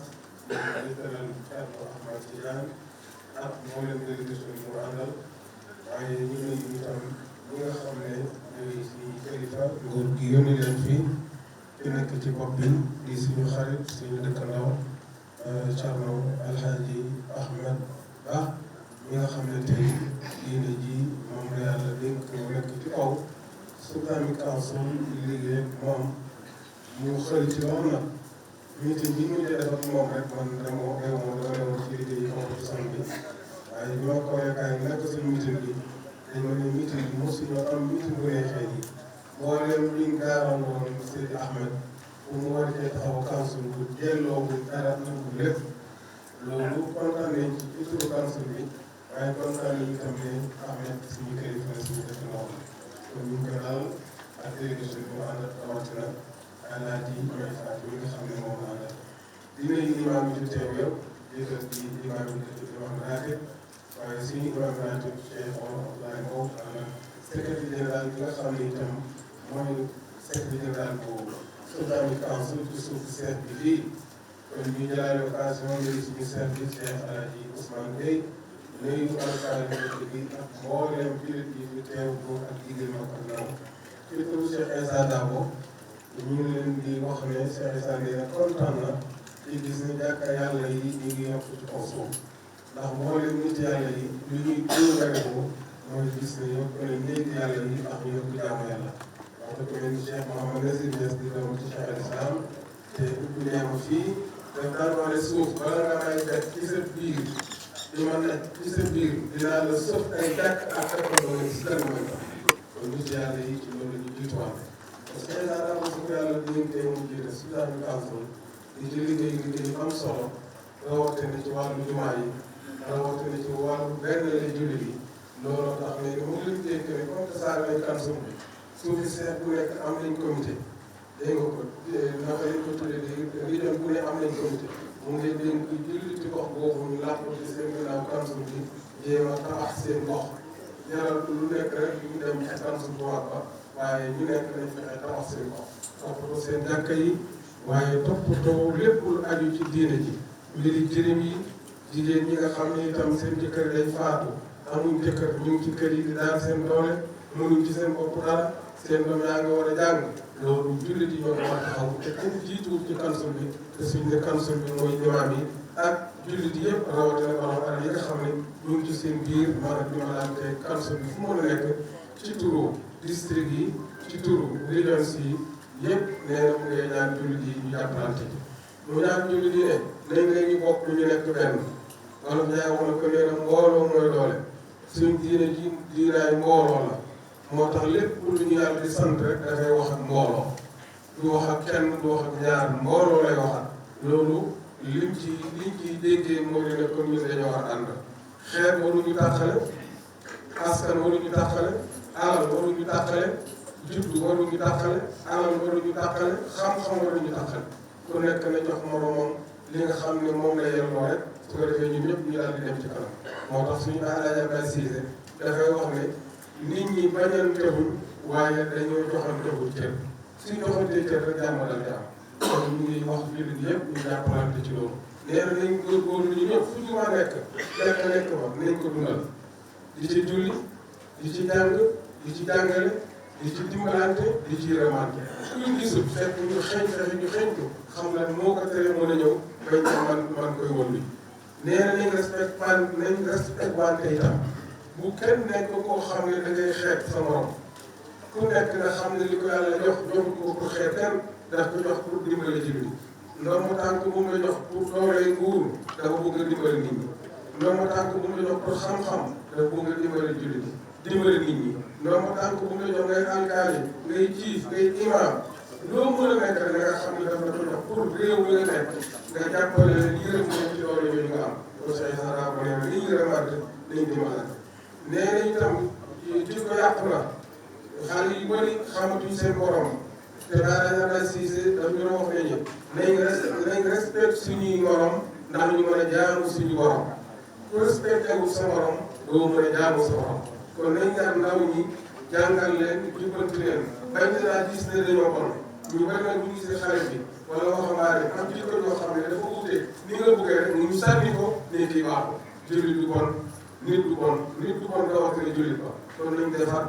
ñu tëral Thierno Ahmad Tidiane ak mboolem délégation yi mu àndal waaye ñu nuyu itam ñi nga xam ne ñooy suñu kilifa nguur gi yónni leen fii ki nekk ci bopp bi di suñu xarit suñu dëkkandoo Thierno Alhaji Ahmed Ba ñi nga xam ne tey diine ji moom la yàlla dénk mu nekk ci kaw Islamic Council liggéey moom mu xëy ci loolu nag meeting bi ñu mujjee def ak moom rek man dama newoon ci liggéey compétition bi waaye bi ma ko yaakaar nekk suñu meeting bi dañ ma ne meeting bi mosuñoo am meeting bu neexee nii mboolem liñ gaaroon woon Seydi Ahmed pour mu war cee taxaw council bu delloo bu dara nangu lépp loolu kontaan nañ ci turu council bi waaye kontaan nañ itam ne Ahmed suñu kilifa suñu dëkk noonu kon ñu ngi koy daal ak délégation bi mu àndal rawatina Alaaji May Fatou mi nga xam ne moom la àndal di nuyu imaam yi fi teew yëpp jiital ci imaam yi di imaam Ratib waaye suñu imaam Ratib Cheikh Abdoulaye Mbow ak secrétaire général bi nga xam ne itam mooy secrétaire général bu Islamic Council ci suuf seet bi fii kon ñu jëlaat occasion nuyu suñu service Cheikh Alaaji Ousmane Gueye nuyu alkaali bi ak mboolem jullit yi fi teew góor ak jigéen mag ak ndaw ci turu Cheikh Issa Dabo ñu ngi leen di wax ne Cheikh Issa nee na kontaan na ci gis ne jàkka yàlla yi ñu ngi yokk ci kaw suuf ndax mboolem nit yàlla yi li ñuy gën mooy gis ne yokk na néegi yàlla yi ak ñu yokk jaamu yàlla waxte ko mel ni Cheikh Mouhamed Nazir Niass di doom ci Cheikh al Islam te ubbi neema fii daf daan wax ne suuf bala nga may fekk ci sa biir di ma nekk ci sa biir dinaa la sëf ay jàkk ak fekkandoo ci kër mooy kon nit yàlla yi ci loolu ñu jiituwaat parce que daanaka moom su ko yàlla dénkee mu jiite Islamic Council di ci liggéey yu am solo rawatina ci wàllu jumaa yi rawatina ci wàllu benn la julli bi looloo tax ne mu ngi leen dénk ne comme que saa nañ council bi suufi seet bu nekk am nañ comité dégg nga ko naka lañ ko tuddee région bu ne am nañ comité mu ngi leen di julli ci gox boobu ñu làq ci seen ginnaaw council bi jéem a tabax seen gox jaral lu nekk rek ñu dem ci council bu mag ba waaye ñu nekk nañ fexe tabax seen gox toppatoo seen jàkka yi waaye toppatoo lépp lu aju ci diine ji mbiri jirim yi jigéen ñi nga xam ne itam seen jëkkër day faatu amuñ jëkkër ñu ngi ci kër yi di daan seen doole mënuñ ci seen bopp dara seen doom yaa nga war a jàng loolu jullit yi ñoo ko war a taxaw te kenn jiituwul ci kansul bi te suñ ne kansul bi mooy imaam yi ak jullit yëpp rawatina borom alal yi nga xam ne ñu ngi ci seen biir mën a dimbalante kansul bi fu mu mën a nekk ci turu district yi ci turu régions yi yëpp nee na mu ngi ñaan jullit yi ñu jàppalante ci mu ñaan jullit yi ne nañ leen ñu bokk ñu nekk benn wala ñaa wax na ko nee na mbooloo mooy doole suñ diine ji diinaay mbooloo la moo tax lépp lu ñu yàlla di sant rek dafay wax ak mbooloo du wax ak kenn du wax ak ñaar mbooloo lay waxat loolu liñ ciy déggee moo di ne kon ñun dañoo war a ànd xeet waruñu tàqale askan waruñu tàqale alal waruñu tàqale juddu waruñu tàqale alal waruñu tàqale xam-xam waruñu tàqale ku nekk na jox moromam li nga xam ne moom la yelloo rek su ko defee ñun ñëpp ñu daal di dem ci kanam moo tax suñu Alaaji Abdoulaye Cissé dafay wax ne nit ñi bañantewuñ waaye dañoo joxantewul cër suñ joxantee cër rek jàmm dal di am kon ñu ngi wax jullit yëpp ñu jàppalante ci loolu nee na nañ góorgóorlu ñu ñëpp fu ñu ma nekk nekk ma nañ ko dundal di ci julli di ci jàng di ci jàngale di ci dimbalante di ci remante kuñ gisul fekk ñu fexe ñu xeeñ ko xam la moo ko tere mën a ñëw bañ ko man koy wëllu nee na nañ respect wante itam bu kenn nekk koo xam ne da ngay xeet sa morom ku nekk nga xam ne li ko yàlla jox ko pour xeet kenn daf ko jox pour dimbale ci biir ndombu tànk bu mu la jox pour doole nguur dafa bëgg a dimbale nit ñi ndombu tànk bu mu la jox pour xam-xam dafa bëgg a dimbale jullit ñi dimbale nit ñi ndombu tànk bu mu la jox ngay alkaali ngay jiif ngay imaam loo mën a nekk rek nga xam ne dafa la ko jox pour réew mi nga nekk nga jàppale leen yërëm leen ci doole yooyu nga am pour say sara bu ne ni ñu remante nañ dimbalante nee nañ itam ci ko yàqu la xale yu bëri xamatuñ seen borom te daanaka Abdoulaye Cissé daf ñu wax ne nañ respect suñuy morom ndax ñu mën a jaamu suñu borom ku respecté wul sa morom doo mën a jaamu sa borom kon nañ ñaan ndaw ñi jàngal leen jubbanti leen bañ naa gis ne dañoo bon ñu bari nag bu ñu gisee xale bi wala waxambaane am jikko yoo xam ne dafa wute ni nga bëggee rek ñu sànni ko ne kii baaxul jullit du bon nit du bon rawatina jullit ba kon nañ defar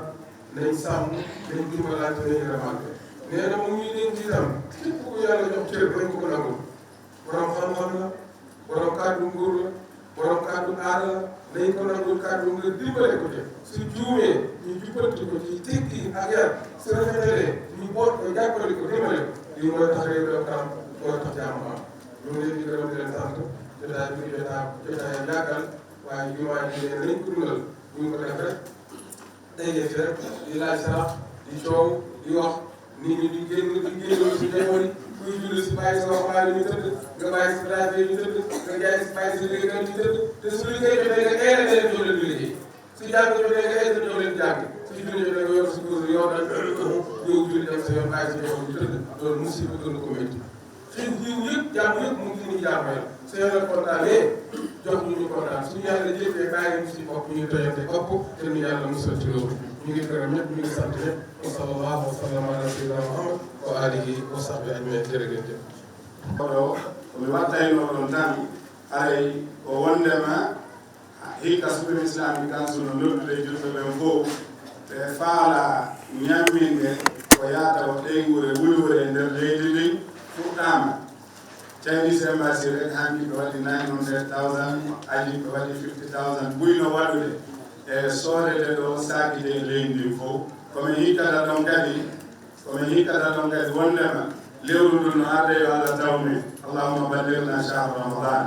nañ sàmm nañ dimbalante nañ remante nee na mu ngi leen ci itam képp ku yàlla jox cër nañ ko nangul borom xam-xam la borom kàddu nguur la borom kàddu aada la nañ ko nangul kàddu nga dimbale ko ci su juumee ñu jubbanti ko ci tekki ak yar su rafetalee ñu boot ko jàppale ko dimbale ko lii mooy tax réew dem kanam mooy tax jàmm am ñu ngi leen di gërëm di leen sant jotaay bi jotaay yàggal waaye jumaa ji nee nañ ko dundal bu ñu ko def rek day fi rek di laaj sarax di coow di wax nit ñi di génn si njaboot yi kuy julli si bàyyi sa waxambaane ñu tëdd nga bàyyi si rajo yi ñu tëdd nga jaay si bàyyi si liggéeykat ñu tëdd te su liggéey jotee nga eere leen ñoo leen di liggéey su jàng jotee nga eere ñoo leen jàng su julli jotee nga yor si góor yow daal ñëw julli dem sa yoon bàyyi si njaboot ñu tëdd loolu musiba gën ko métti xëy jiw yëpp jàmm yëpp mu ngi ci ni jàmm yàlla su yàlla kontaanee jox ñu kontaan suñu yàlla jëfee bàyyi ñu si bopp ñu toyante bopp te ñu yàlla musal ci loolu ñu ngi gërëm ñëpp ñu ngi sant ñëpp wa sallallahu wa sallam ala sayyidina Muhammad wa alihi wa sahbihi ajmain jërëjëf oɗo mi wattayno ɗon tan ay o wondema hikka supreme islamic council no noddude julɓe ɓen fof ɓe faala ñamminde ko yaata o ɗeygure wulwure e nder leydi ndi fuɗɗama Chinese embassy rek hanki ɓe waɗi 900,000 aji ɓe waɗi 50,000 ɓuyno waɗude e soodede ɗo saakide e leydi ndi fof komin hikkata ɗon kadi wondema lewru ndu no arde yo Allah tawni allahumma ballighna shahra ramadan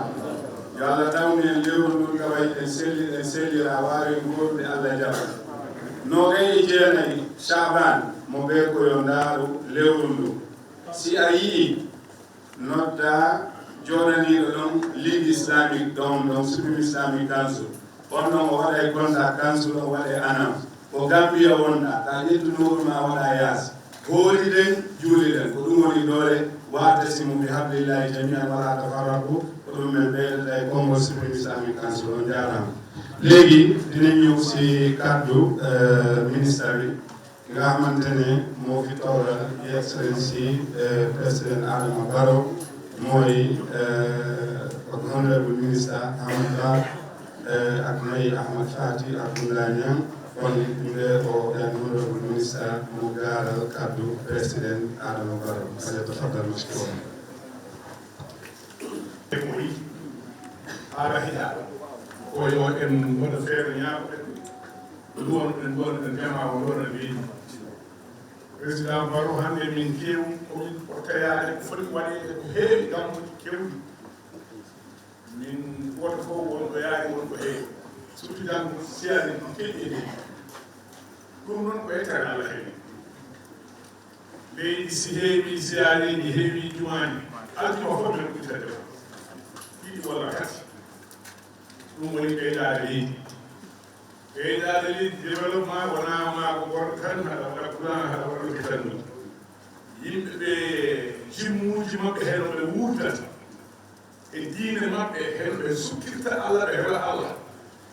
yo Allah tawni en lewru ndu gaway en sellira wawi gorude Allah jaba nogay e jeenayi Chaban mo ɓe koyo ndaaru lewru ndu si a yii nodda joɗaniɗo ɗon ligue islamique ɗon supreme islamic council on ɗon o waɗa e contact council o waɗa e annonce ko Gambia wonɗa ta ƴettunoɗum ma waɗa yaas hooli ɗen juuli ɗen ko ɗum woni doole wa'tasimu bi hablillahi jami'an wala tafarraqu ko ɗum men ɓeydata e konngol supreme islamic council on jarama léegi dinañ ñëw si kaddu ministre bi nga xamante ne moo fi toogal Excellency président Adama Barrow mooy honorable ministre Amadou Ba ak May Ahmad Fati Abdoulaye Niang kon ñu ngi ko honorable ministre mu gaaral kaddu président Adama Barrow falyatafaddal mashkuran. Muy ala hiya ko yo en wona feere ñaaɓe ɗum ɗon ɗen tema o ɗon wi président Barrow hannde min keew komin o tayaade ko foti waɗeede ko heewi gammuji kewɗi min woto fof wonɗo yaari wonko heewi surtout janggo siyani ko keƴƴini ɗum noon ko yettare Allah heewi leydi si heewi siyareji heewi jumani altino fof men ɓuytade o ɗiɗi walla tati ɗum woni ɓeydaade leydi ɓeydaade leydi développement wona ma ko gorko tan haɗa waɗa plan haɗa waɗa ɗum tan ɗum yimɓe ɓe jimmuji maɓɓe heno ɓe wuurdata e diine maɓɓe heno ɓe sukkirta Allah ɓe heɓa Allah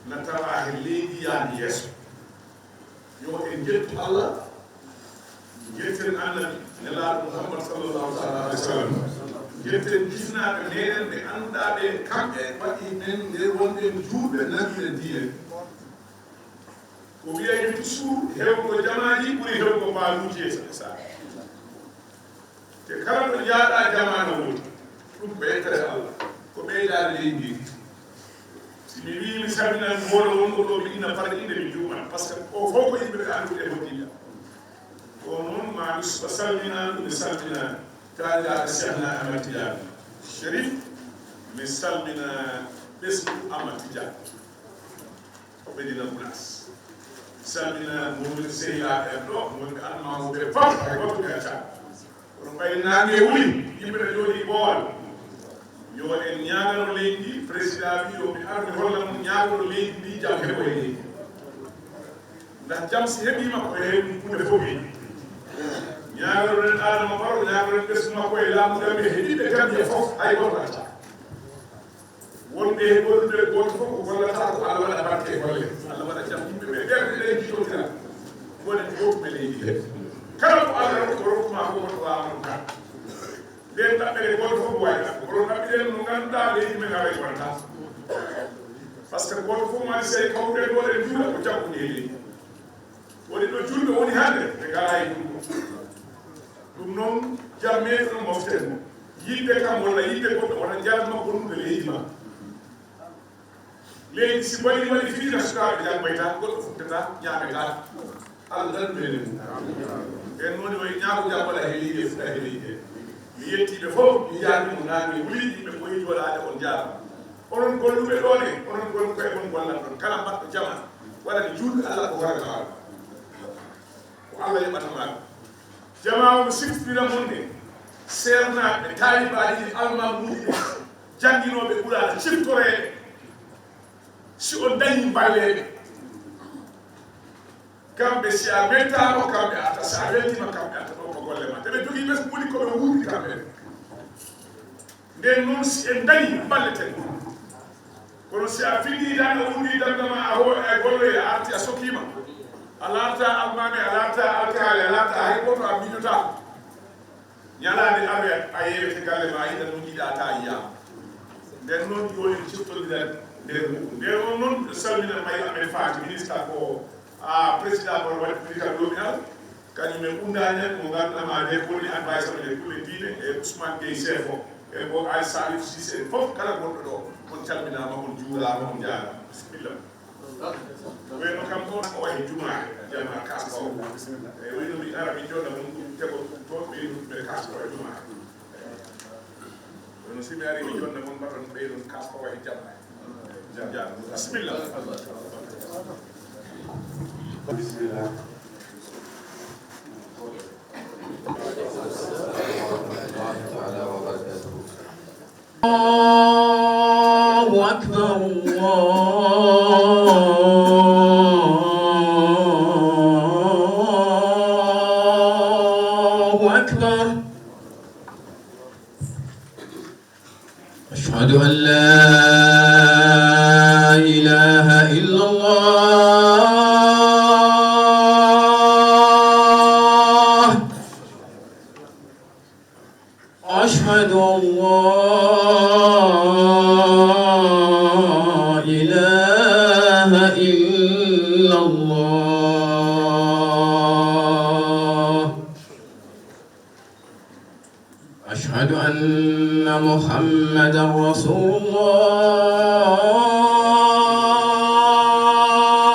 na tawa he leydi yaani yeeso yo en jettu Allah jetten annabi nelaaɗo Muhammad sallllahu alaihi wa sallam jetten jifnaaɓe meɗen ɓe annduɗaa ɓe kamɓe waɗi men nde wonɓe juuɓe nanɗe diine ko wiyaymi toujours hewgo jamaji ɓuri hewgo mbaaluji e saa te kala ɗo jaaɗa jamana woni ɗum ko yettere Allah ko ɓeydaade leydi ndi si mi wi mi salminan hoore wongo ɗo mi ina parɗe inde mi juuman par ce que o fof ko yimɓe ɓe anndude e hoddiɗa ko noon ma mi salminani mi salminani taaliɗaɓe Cheikhna Ahmad Tidiane Chérif mi salmina ɓesgu Ahmad Tidiane o ɓedina Gounass salmina mowoni sehilaɓe en ɗo wonɓe almamoɓe fof hay goto gacca kono ɓay nangue wuli yimɓe ɗe jooɗi ɓoowal yo en ñagano leydi ndi président wi yo mi arde holla mum ñagano leydi ndi jaam heɓoye leydi ndax jaam si heeɓima ko heewi hunde fof heeɓi ñaganoɗen Adama Barrow ñaganoɗen ɓesgu makko e laamu dambe heeɓiɓe kamɓe fof hay goto gacca wonɓe gollude goto fof ko gollata ko Allah waɗa barke golle Allah waɗa jaam yimɓe ɓe ɓerde ɗe jitotira wonen ɗoɓɓe leydi he kala ko Allah rokko rokkuma ko woto wawa ɗum kan nden ɗaɓɓere goto fof wayɗa kono ɗaɓɓiɗen no ganduɗa leydi men awa wonata par ce que goto fof mani sey kawɗe ɗo ɗen juuɗa ko jaggude e leydi woni ɗo julɓe woni hande ɓe ngala e ɗum ɗum noon jam meɗe ɗon moften mo yidde kam walla yidde goɗɗo wona jalma bonnude leydi ma leydi si waɗi waɗi fiina sukaɓe jangbayta goɗɗo futtata ñameta Allah danduɓene mum en noon wayi ñaago jam waɗa he leydi e fuɗa he leydi he mi yettiɓe fof mi jaarnimo nangue wuli yimɓe koye jooɗade on jaarama onon golluɓe ɗon e onon gollu koye on gollan ɗon kala mbaɗɗo jama waɗani juulɓe Allah ko waratawaɗo ko Allah yoɓatamaɗo jama omo siftira mon de sernaɓe talibaji almamuji janguinoɓe ɓuuraɗa ciftoreɓe si on dañi balleɓe kamɓe si a weltama kamɓe ata si a weltima kamɓe ata ɗo ko golle ma teɓe jogui ɓes woni koɓe wuurdi kamɓe nden noon si en dañi balleten kono si a finni tan a wuurdi damdama a golloye a arti a sokkima a larta almami a larta alkali a larta hay goto a miñota ñalade awe a yewete galle ma yiɗa no jiiɗa ta yiyama nden noon yo en ciftodiren nder muɗum nden on noon salmina May Ahmed Fati ministre ko président Barrow waɗi political nominal kañumen ɓundañen mo ganduɗama nde woni advisor e kulle diine e Ousmane Gueye chef o e bo ay Salif Cissé fof kala gonɗo ɗo on calminama on juurama on jaarama bisimilla wayno kam ɗon o wayi jumaɗe jama kasko o e wayno mi ara mi joɗa mum ɗum teɓo toon ɓeyduɓe kasko e jumaɗe wayno simi ari mi jonna mon mbaɗon ɓeydon kasko wayi jamma bismillah bismillah Allahu akbar Allahu akbar ashhadu an la ilaha illallah أشهد أن لا إله إلا الله أشهد أن محمدا رسول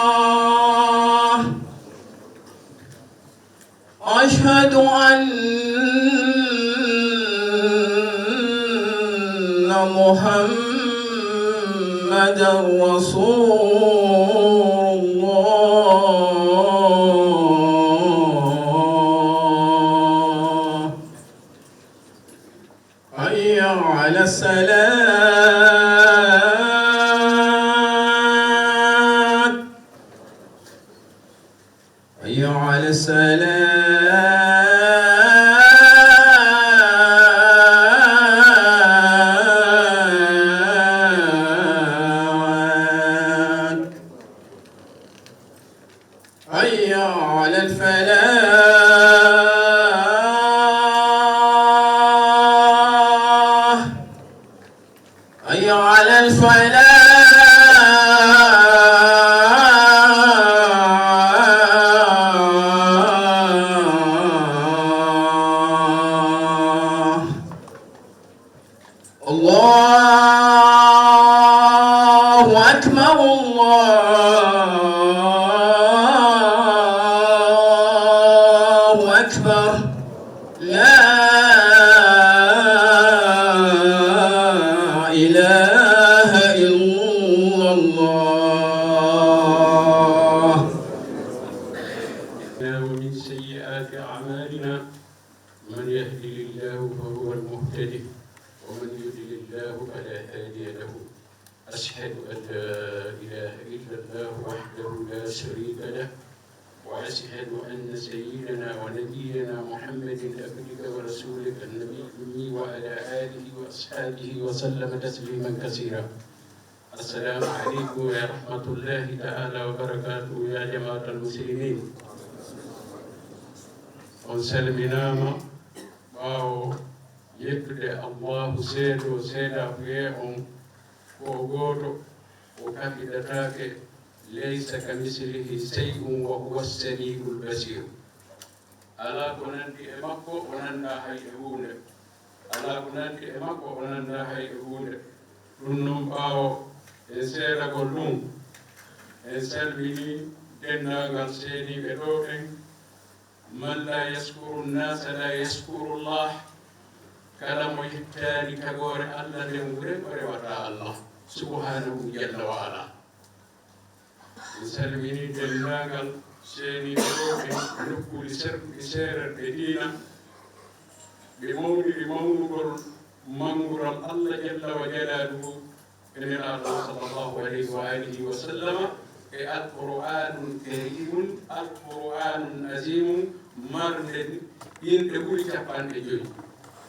الله أشهد أن محمدا رسول الله حي على الصلاة حي على حي على الفلاح حي على الفلاح الله أكبر الله أكبر لا إله إلا الله ومن سيئات أعمالنا من يهدي الله فهو المهتدي ومن يضلل الله فلا هادي له أشهد أن لا إله إلا الله وحده لا شريك له وأشهد أن سيدنا ونبينا محمد عبدك ورسولك النبي الأمي وعلى آله وأصحابه وسلم تسليما كثيرا. السلام عليكم ورحمة الله تعالى وبركاته يا جماعة المسلمين. on salminaama ɓaawo yettude allahu seedo seeɗa wiye on ko gooto o kaɓiɗataake leysa ka mislihi sey'un wa huwa samiul basir alaa ko nanndi e makko o nannda hay e huunde alaa ko nanndi e makko o nannda hay e huunde ɗum noon ɓaawo en seeɗagol ɗum en salminii denndaangal seeniiɓe ɗo ɓen من لا يشكر الناس لا يشكر الله كلام يحتاج كغور الله لمغرب ورواتا الله سبحانه جل وعلا سلمني دلناغل سيني بروحي نكو لسير المدينة بمولي بمولي منغر الله جل وجلاله إن الله صلى الله عليه وآله وسلم القرآن كريم القرآن عظيم مرد ينتبه كفان جوي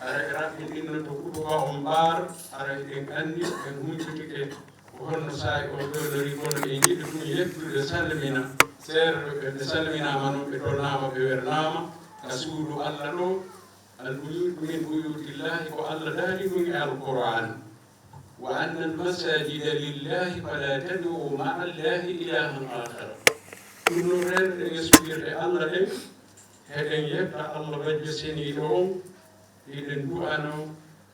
أرى إن تقولوا هم بار أرى إن أني إن هم تكين وهن ساي وقول ريكون إنجيل كم يكتب رسالة سالمنا منو بترنام بورنام كسول الله لو البيوت من بيوت الله والله داري من القرآن وأن المساجد لله فلا تدعوا مع الله إلها آخر. كل رجل يسبح الله لهم هذين يبقى الله بجسني لهم إذن دعانو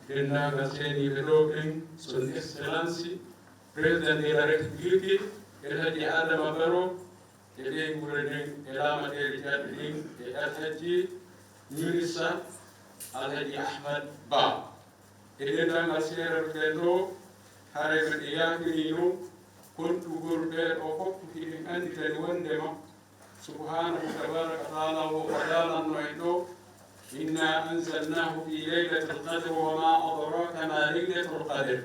دناغا سيني بلوكين سن إكسلانسي بريزدان دي لا ريبوبليكي الهدي آدم برو إليه مولدين إلامة الجادين الهدي مينيسا الهدي أحمد با إذن دانا سيرر بلو هاري بدياكينو كنت غربة أو فوق في أنت الوندما سبحانه تبارك وتعالى وتعالى نويتو إنا أنزلناه في ليلة القدر وما أدراك ما ليلة القدر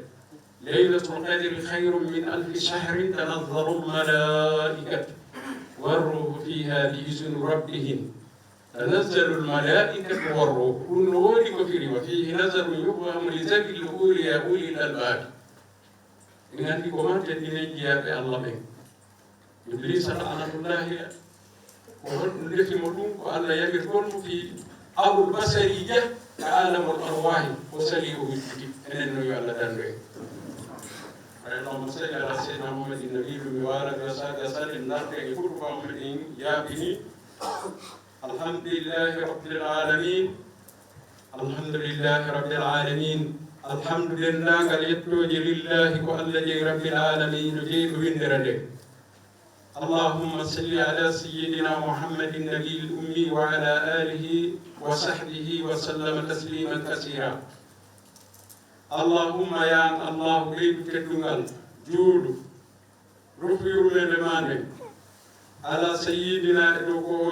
ليلة القدر خير من 1000 شهر تنزل الملائكة والروح فيها بإذن ربهم تنزل الملائكة والروح كل ذلك وفيه نزل يفهم لذكر أولي الألباب إن أنت كمان تديني يا الله بك إبليس لعنة الله وهو نلقي ملوك وألا يغفر في أبو البصرية عالم الأرواح وسليه الجديد أن النبي على دانوي اللهم صل على سيدنا محمد النبي المبارك وصحبه وسلم نرجع كل محمد يا بني الحمد لله رب العالمين الحمد لله رب العالمين الحمد لله قال يتوجه لله والذي رب العالمين جيد ويندرده اللهم صل على سيدنا محمد النبي الأمي وعلى آله وصحبه وسلم تسليما كثيرا اللهم يا الله بيد تدنغال جود رفير من على سيدنا دوكو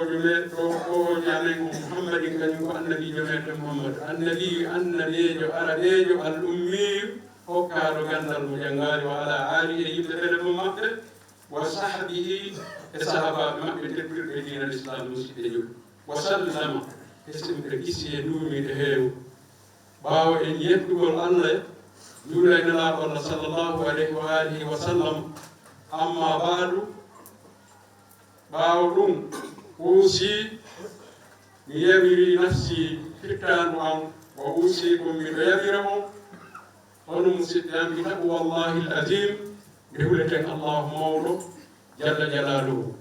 جامع محمد كان النبي جماعة محمد النبي جو عربي الأمي وكارو غندال مجنغال وعلى آله يبتدل ممكن وصحبه الصحابة مكة تبقى دين الإسلام مسجد وسلم اسم كيسي نومي دهيو باو إن يتقول الله يولي نلاب الله صلى الله عليه وآله وسلم أما بعد باو دون أوصي يمري نفسي فتان وان وأوصيكم من يمرهم ونمسكن بتقوى الله العظيم بهولتك الله مولو جل جلاله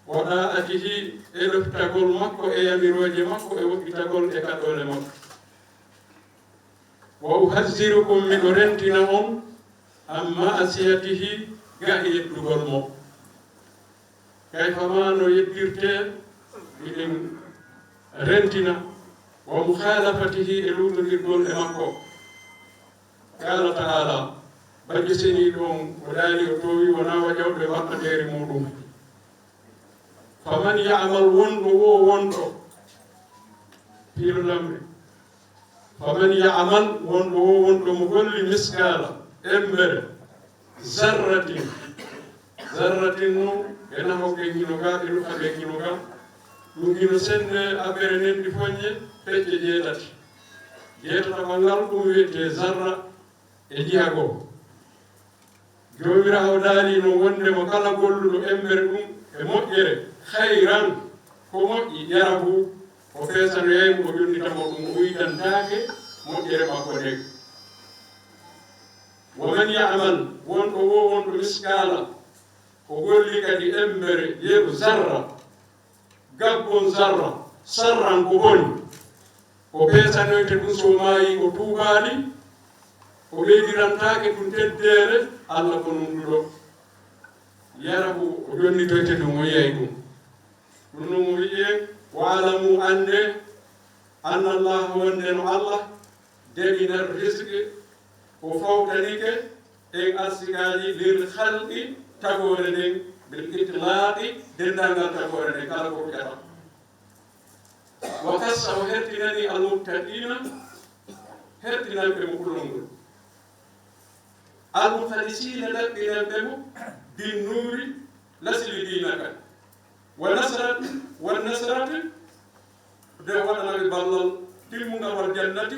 وطاعته إلفتقل مكو إياميروج مكو إوكتقل إكادول مكو وأحذركم من رنتنهم أما أسياته غاية دغل كيفما نو يديرته إذن رنتنا ومخالفته إلون الدول مكو قال تعالى بجسني دون وداني وطوي وناوجو ببقى دير مودوم فمن يعمل وندو في الأمر فمن يعمل وندو مقل مسكالة إمبر ذرة نو ينهو كينوغا إلو أبي كينوغا نجينو سن أبرنين دفوني تجي جيلات جيلات وانغال كوي ذرة ejiago jomirawo daali no wonde mo kala golluɗo embere ɗum e moƴƴere hayran ko moƴƴi yarahu o feesano yeymo o yonnitamo ɗum o uytantake moƴƴere makko ndeg woman yamal wonɗo wo wonɗo miskala o golli kadi embere yeeru zarra gabbon zarra sarran ko boni o feesanoyte ɗum so maayi o tuubaali o ɓeydirantake ɗum teddere allah ko numduɗo yarahu o jonnitoyte ɗum o yiyay ɗum ɗum noon o wiye waalamu ande anna allah wonde no allah deɓinar risque o fawtanike en arsigaji lir halqi tagore nden bil itlaqi dendangal tagore nden kala ko ƴata wa kassa o hertinani almuttaqina hertinanɓe mo ɓulol ngol المخلصين لك بنبه بالنور لسل دينك ونصرة والنصرة دوانا بالبلل تلمنا والجنة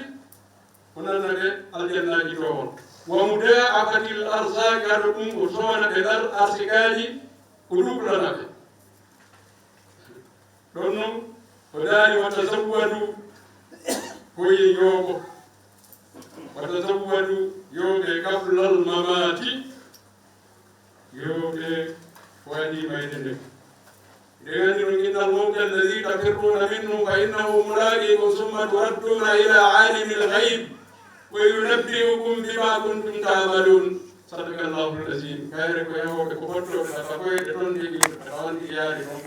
هنا نبي الجنة جتوهن ومداعبة الأرزاق لكم وصونا بدر أرسكالي قلوب لنا دونهم فداني وتزودوا كوي يوم وتزودوا يوم قبل الممات يوم وادي بيتنا إن الموت الذي تفرون منه فإنه ملاقيكم ثم تردون إلى عالم الغيب وينبئكم بما كنتم تعملون صدق الله العظيم كارك يوم كفرتم فكويت تنتهي فوان إياركم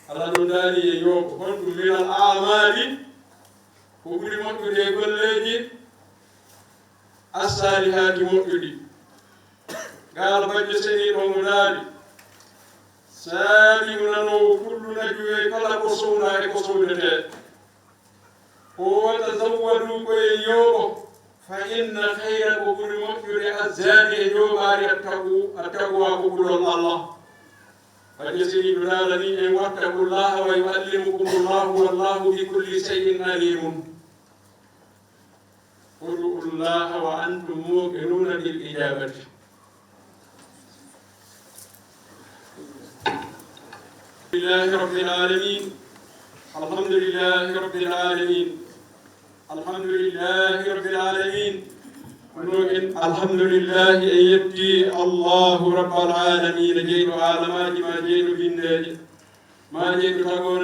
على نداني يوم كنتم من الأعمال وكل مكتب يقول لي الصالحات مؤمني قال بجسني ومداري سالم لنو كل نجوي كلا قصونا قصونته هو تزودوا كي يوم فإن خير كل مؤمن الزاني يوم التقوى قبول الله بجسني بلالني إن واتقوا الله ويعلمكم الله والله بكل شيء عليم ادعوا الله وأنتم موقنون بالإجابة لله رب العالمين الحمد لله رب العالمين الحمد لله رب العالمين الحمد لله أن يبدي الله رب العالمين جيد عالمات ما جيد بالنادي ما جيد تقول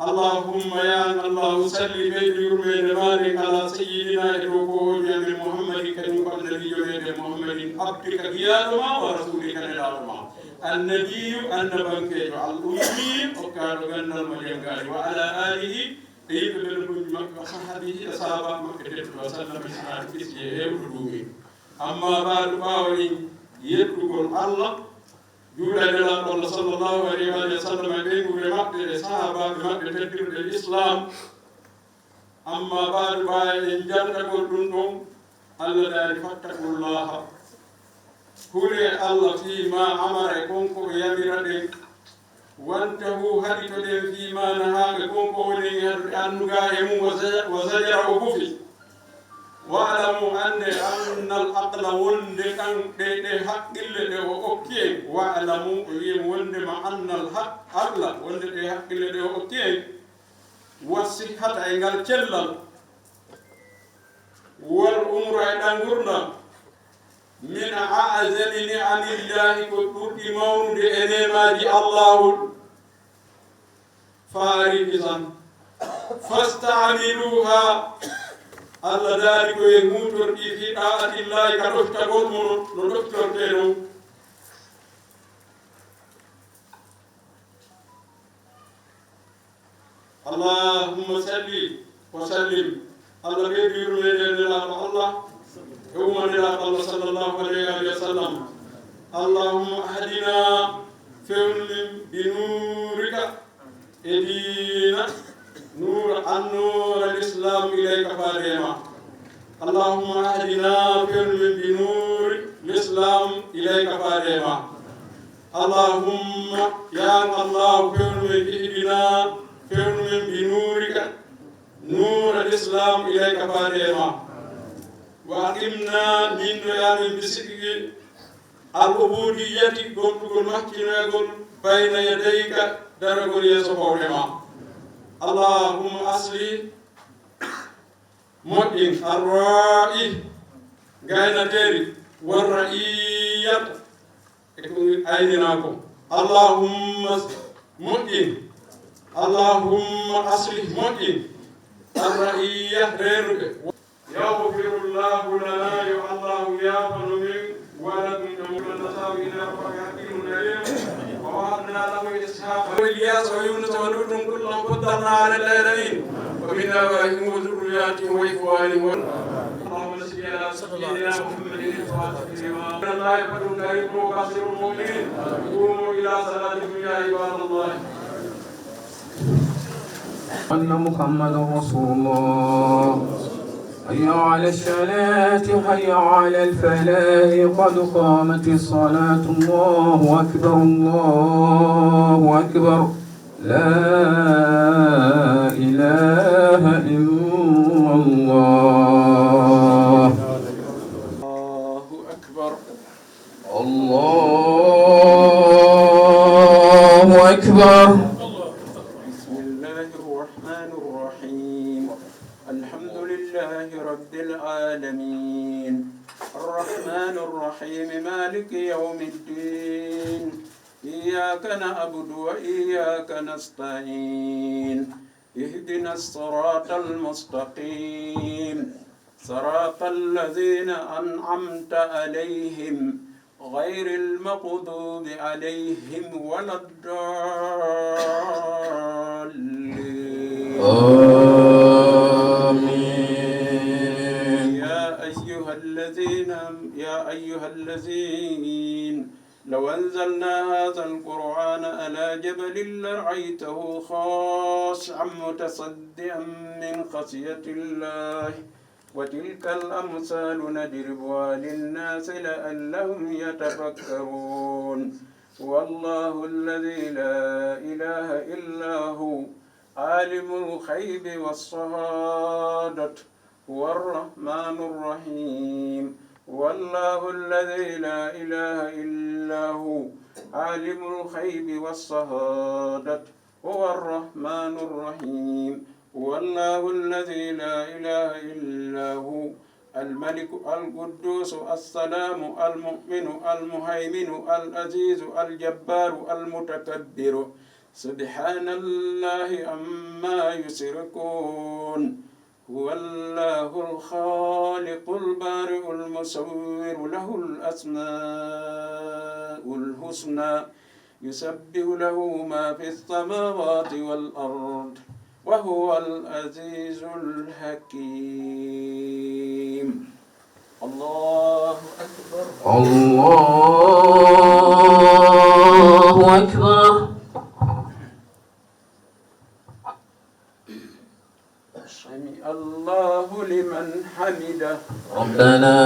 اللهم يا الله صل بين يرمين مالك على سيدنا الركوع من محمد كريم قبل النبي محمد عبدك قيادما ورسولك نلالما النبي النبي الأمي وكان غنى المجنقال وعلى آله أيضا بالمجمع وصحبه أصحاب مكة وسلم على كسيه ودومي أما بعد باوي يدعو الله جولا إلى الله صلى الله عليه وسلم بين مكة الصحابة مكة تدير الإسلام أما بعد باوي إن جاءكم دونهم الله لا يفتقوا الله كل الله فيما أمركم يمرد وانتهوا هرتوا فيما نهاكم قولي أن نقاهم وزجر وكفي واعلموا أن العقل وند حق اللي أوكي واعلموا وند مع أن الحق عقل وند حق اللي أوكي والصحة عند الجلل والأمر عند غرنا من أعظم نعم الله كتب مولد إنما الله فارغا فاستعملوها الله ذلك يموت في طاعة الله كتفتقون نتفتقون اللهم صل وسلم الله بيدير من الله يوم نلقى الله صلى الله عليه وسلم اللهم اهدنا بنورك اهدنا نور الاسلام اليك فارما اللهم اهدنا بنور الاسلام اليك فارما اللهم يا الله اهدنا بنورك نور الاسلام اليك فارما وأقمنا من رياض بسكك العبودية قل محكنا بين يديك درجل يسوعهما اللهم أصلي مؤمن الرائي غاينا تيري والرئية أيناكم اللهم مؤمن اللهم أصلي مؤمن الرئية غيرك يغفر الله لنا يا الله يا من ولكم كما نساو إلى حكيم عليم ووهبنا له إسحاق وإلياس ويونس ولوط كلا فضلنا على العالمين ومن آبائهم وذرياتهم وإخوانهم اللهم صل على سيدنا محمد الفاتح لما من الله فضل كريم وكثير المؤمنين قوموا إلى صلاتكم يا عباد الله أن محمد رسول الله حي على الصلاة حي على الفلاح قد قامت الصلاة الله أكبر الله أكبر لا إله إلا الله الله أكبر الله أكبر رب العالمين الرحمن الرحيم مالك يوم الدين إياك نعبد وإياك نستعين اهدنا الصراط المستقيم صراط الذين أنعمت عليهم غير المغضوب عليهم ولا الضالين يا أيها الذين لو أنزلنا هذا القرآن على جبل لرأيته خاشعا متصدعا من خشية الله وتلك الأمثال نضربها للناس لعلهم يتفكرون والله الذي لا إله إلا هو عالم الغيب والشهادة هو الرحمن الرحيم هو الله الذي لا إله إلا هو عالم الغيب والشهادة هو الرحمن الرحيم هو الله الذي لا إله إلا هو الملك القدوس السلام المؤمن المهيمن العزيز الجبار المتكبر سبحان الله عما يشركون هو الله الخالق البارئ المصور له الأسماء الحسنى يسبح له ما في السماوات والأرض وهو العزيز الحكيم الله أكبر الله أكبر سمع الله لمن حمده ربنا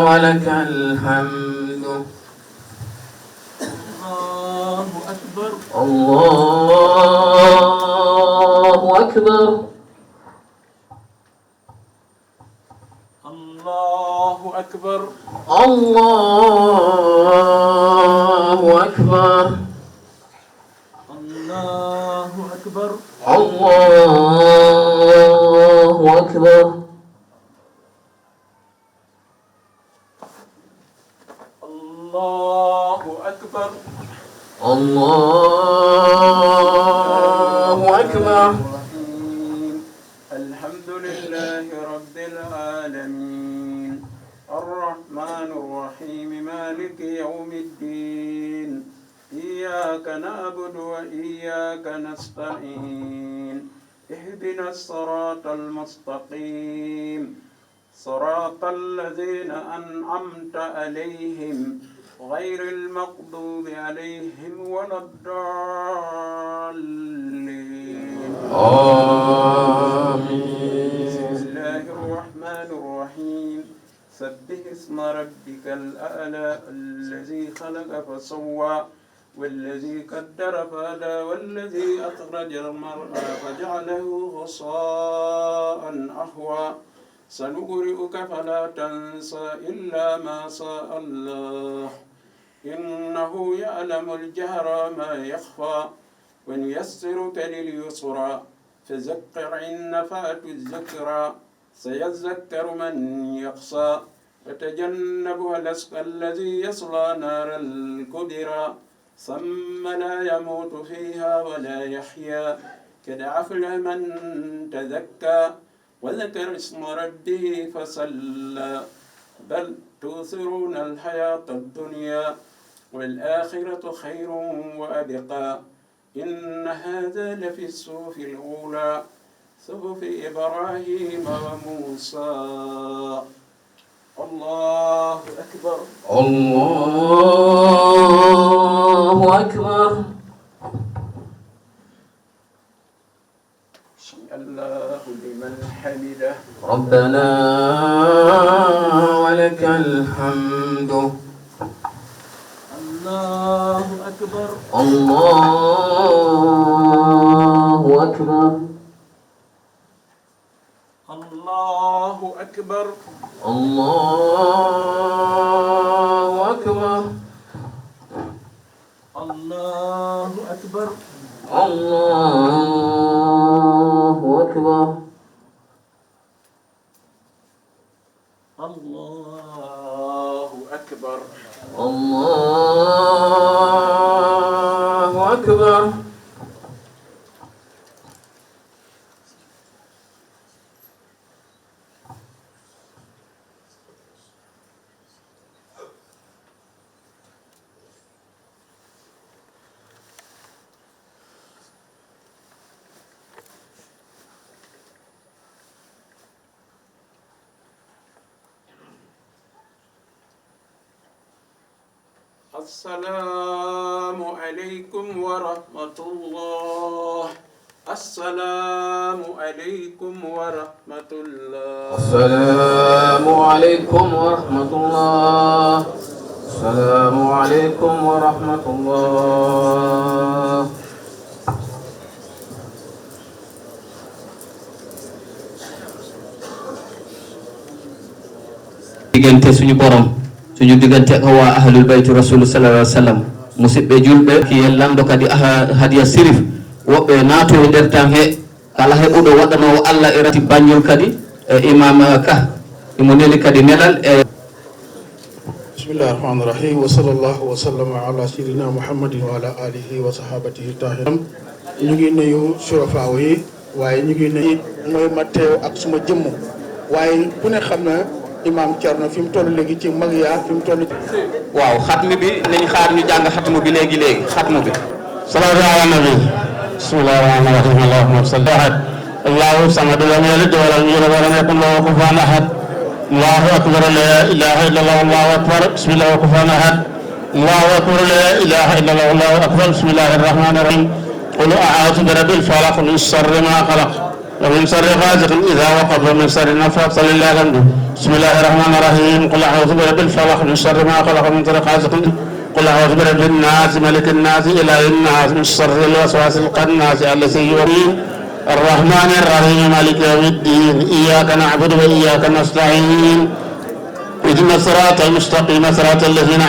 ولك الحمد الله أكبر الله أكبر الله أكبر الله أكبر الله أكبر الله أكبر الله أكبر الله أكبر الحمد لله رب العالمين الرحمن الرحيم مالك يوم الدين إياك نعبد وإياك نستعين اهدنا الصراط المستقيم صراط الذين أنعمت عليهم غير المغضوب عليهم ولا الضالين بسم الله الرحمن الرحيم سبح اسم ربك الأعلى الذي خلق فسوى والذي قدر فهدى والذي أخرج المرعى فجعله غصاء أحوى سنقرئك فلا تنسى إلا ما شاء الله إنه يعلم الجهر ما يخفى ونيسرك لليسرى فذكر إن نفعت الذكرى سيذكر من يخشى وتجنبها الأشقى الذي يصلى نار الكبرى ثم لا يموت فيها ولا يحيا قد أفلح من تزكى وذكر اسم ربه فصلى بل تؤثرون الحياة الدنيا والآخرة خير وأبقى إن هذا لفي الصحف الأولى صحف إبراهيم وموسى الله أكبر الله أكبر سمع الله لمن حمده ربنا ولك الحمد الله أكبر الله أكبر الله أكبر الله أكبر الله أكبر الله أكبر الله أكبر الله أكبر السلام عليكم ورحمة الله السلام عليكم ورحمة الله السلام عليكم ورحمة الله السلام عليكم ورحمة الله diggante suñu borom suñu diggante ak waa ahlul bayt rasul sallallahu alayhi wa sallam musidɓe julɓe ki yellando kadi hadiya sirif woɓɓe naato e nder tan he kala heɓuɗo waɗanowo allah e rati bañol kadi e imam ka imo neli kadi nelal e bismillahi rahmani rahim wa sallallahu wa sallama ala sayyidina muhammadin wa ala alihi wa sahabatihi tahiram ñu ngi nuyu surafaaw yi waaye ñu ngi nuyu mooy ma teew ak suma jëmm waaye ku ne xam na imam Thierno fi mu toll léegi ci mag yaa fi mu toll waaw xatmu bi nañ xaar ñu jàng xatmu bi léegi xatmu bi salaatu ala nabi bismillahi rahmani rahim allahumma salli ahad allahu samad lam yalid wa lam yulad wa lam yakun lahu kufuwan ahad allahu akbar la ilaha illallah allahu akbar bismillahi wa kufuwan ahad allahu akbar la ilaha illallah allahu akbar bismillahir rahmanir rahim qul a'udhu bi rabbil falaq min sharri ma khalaq ومن شر غاسق إذا وقب ومن شر النفاثات لله الحمد بسم الله الرحمن الرحيم قل أعوذ برب الفلق من شر ما خلق ومن شر غاسق قل أعوذ برب الناس ملك الناس إله الناس من شر الوسواس الخناس الذي يوحي الرحمن الرحيم مالك يوم الدين إياك نعبد وإياك نستعين اهدنا الصراط المستقيم صراط الذين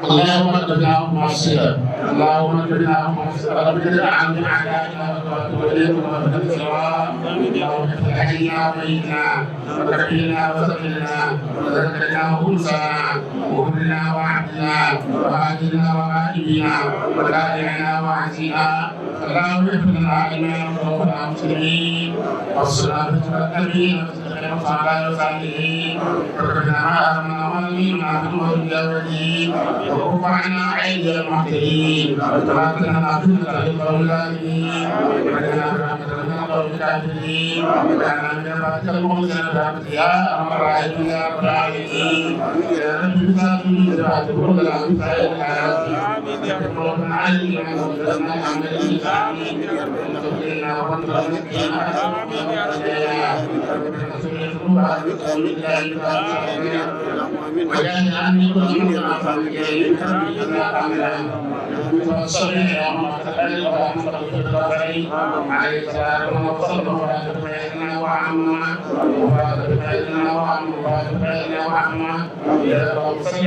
اللهم اغفر معصية اللهم اغفر معصية ربنا عن اعدائنا وإليكم وبدل سواء اللهم اغفر حينا وميتنا وكفينا وسقينا وذكرنا وانثانا وابننا وعبدنا وهادنا وغائبنا وتابعنا وعزينا اللهم اغفر لنا ايماننا وتوفنا مسلمين والصلاه والامين وصلى وسلم وكفنا ما امنا ولينا بالمهد والدين وكف عنا عيد المعتدين وتمكننا فتنة للقوم الظالمين وجعلنا برحمتك من القوم الكافرين وجعلنا من عبادك المخلصين برحمتك يا ارحم الراحمين يا رب العالمين يا رب بذاتك بذاتك كل العالمين ربنا عليك وعلمنا العمل امين وتوفنا وجعلنا عني كل من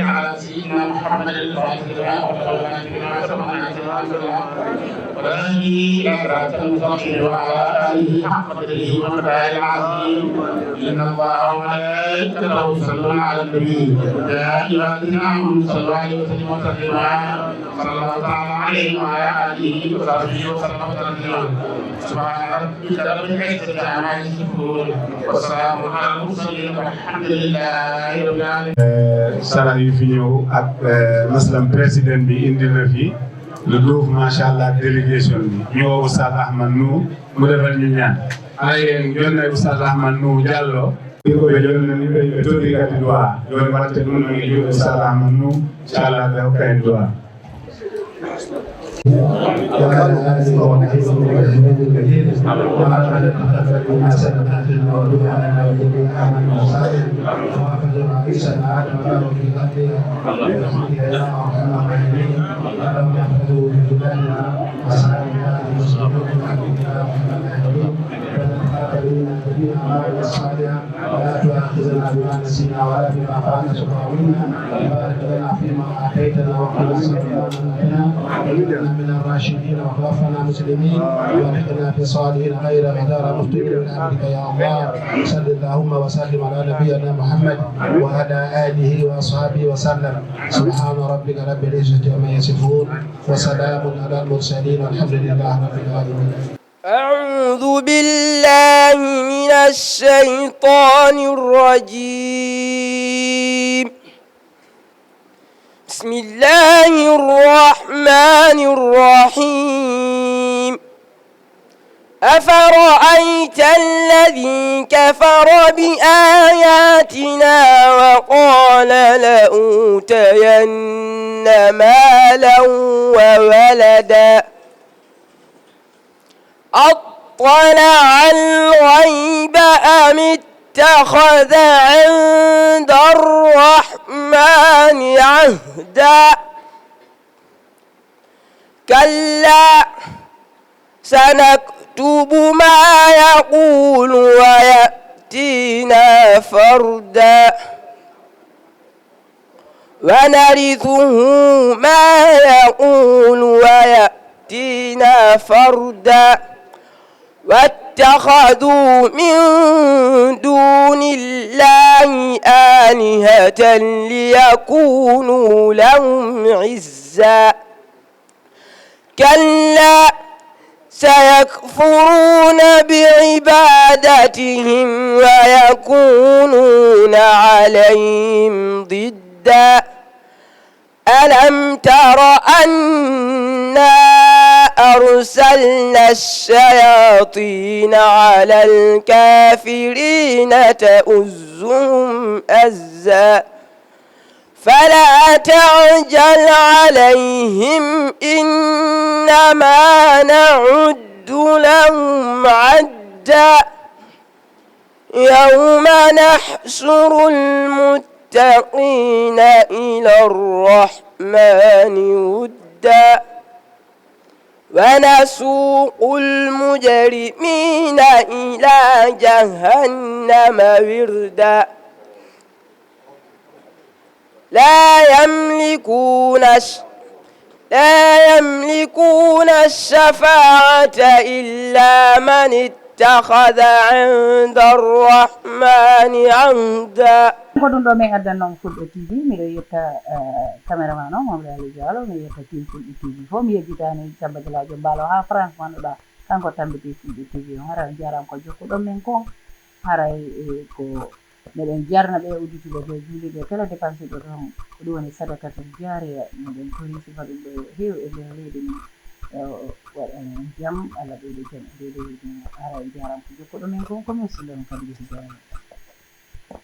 على سيدنا محمد الفاتح وعلى آله حق قدره ومقداره العظيم إن الله وملائكته يصلون على النبي يا أيها الذين آمنوا صلوا عليه وسلموا تسليما صلى الله تعالى عليه وعلى آله وصحبه وسلم تسليما سبحان ربك رب العزة عما يصفون وسلام على المرسلين والحمد لله رب العالمين. sara yu fi ñëw ak maslam président bi indi na fi lu duuf macha allah délégation bi ñu woo Oustaz Ahmad Nou mu defal ñu ñaan ay jonne Oustaz Ahmad Nou Diallo ko be jonne ni be tori gati doa yon watte non ngi jodo Oustaz Ahmad Nou inshallah be ko en doa وعلى آله وصحبه وسلم كثير وعلى آله سنتنا ودعانا وجميع آمنا وصالح وحفظنا عيسى آدم وفي قلبه برحمتك يا أرحم الراحمين اللهم احفظه في بلادنا وسائرنا المسلمين وعبدك يا أرحم الراحمين فلنا جميع أعمالنا الصالحة ولا تؤاخذنا بما نسينا ولا بما فعلنا سبحانه وبارك لنا فيما أعطيتنا وقنا من الراشدين وتوفنا مسلمين وألحقنا في الصالحين غير غدار مفتقر لأمرك يا الله صل اللهم وسلم على نبينا محمد وعلى آله وأصحابه وسلم سبحان ربك رب العزة عما يصفون وسلام على المرسلين والحمد لله رب العالمين. أعوذ بالله من الشيطان الرجيم. بسم الله الرحمن الرحيم. أفرأيت الذي كفر بآياتنا وقال لأوتين مالا وولدا أطلع الغيب أم اتخذ عند الرحمن عهدا كلا سنكتب ما يقول ويأتينا فردا ونرثه ما يقول ويأتينا فردا واتخذوا من دون الله آلهة ليكونوا لهم عزا كلا سيكفرون بعبادتهم ويكونون عليهم ضدا ألم تر أنا أرسلنا الشياطين على الكافرين تؤزهم أزا فلا تعجل عليهم إنما نعد لهم عدا يوم نحشر المتقين إلى الرحمن ودا ونسوق المجرمين إلى جهنم وردا لا يملكون الشفاعة إلا من اتخذ عند الرحمن عهدا. ko ɗum ɗo min addan noon Fulɓe TV miɗo yetta caméraman o Mamadou Aliou Diallo mi yetta team Fulɓe TV fof mi yejjitani Samba Dialajo Mballo ha France manduɗa kanko tambiti Fulɓe TV on haray jaram ko jokkuɗon men ko haray ko meɗen jarna ɓe uddituɓe ɓe juuliɓe kala dépense ɓe ton ko ɗum woni sadakatul jariya meɗen tori sifa ɗum ɓe heewi e nder leydi men waɗanen jaam Allah ɓeydo jaam ɓeydo haray jaram ko jokkuɗon men ko komin silon kadi jara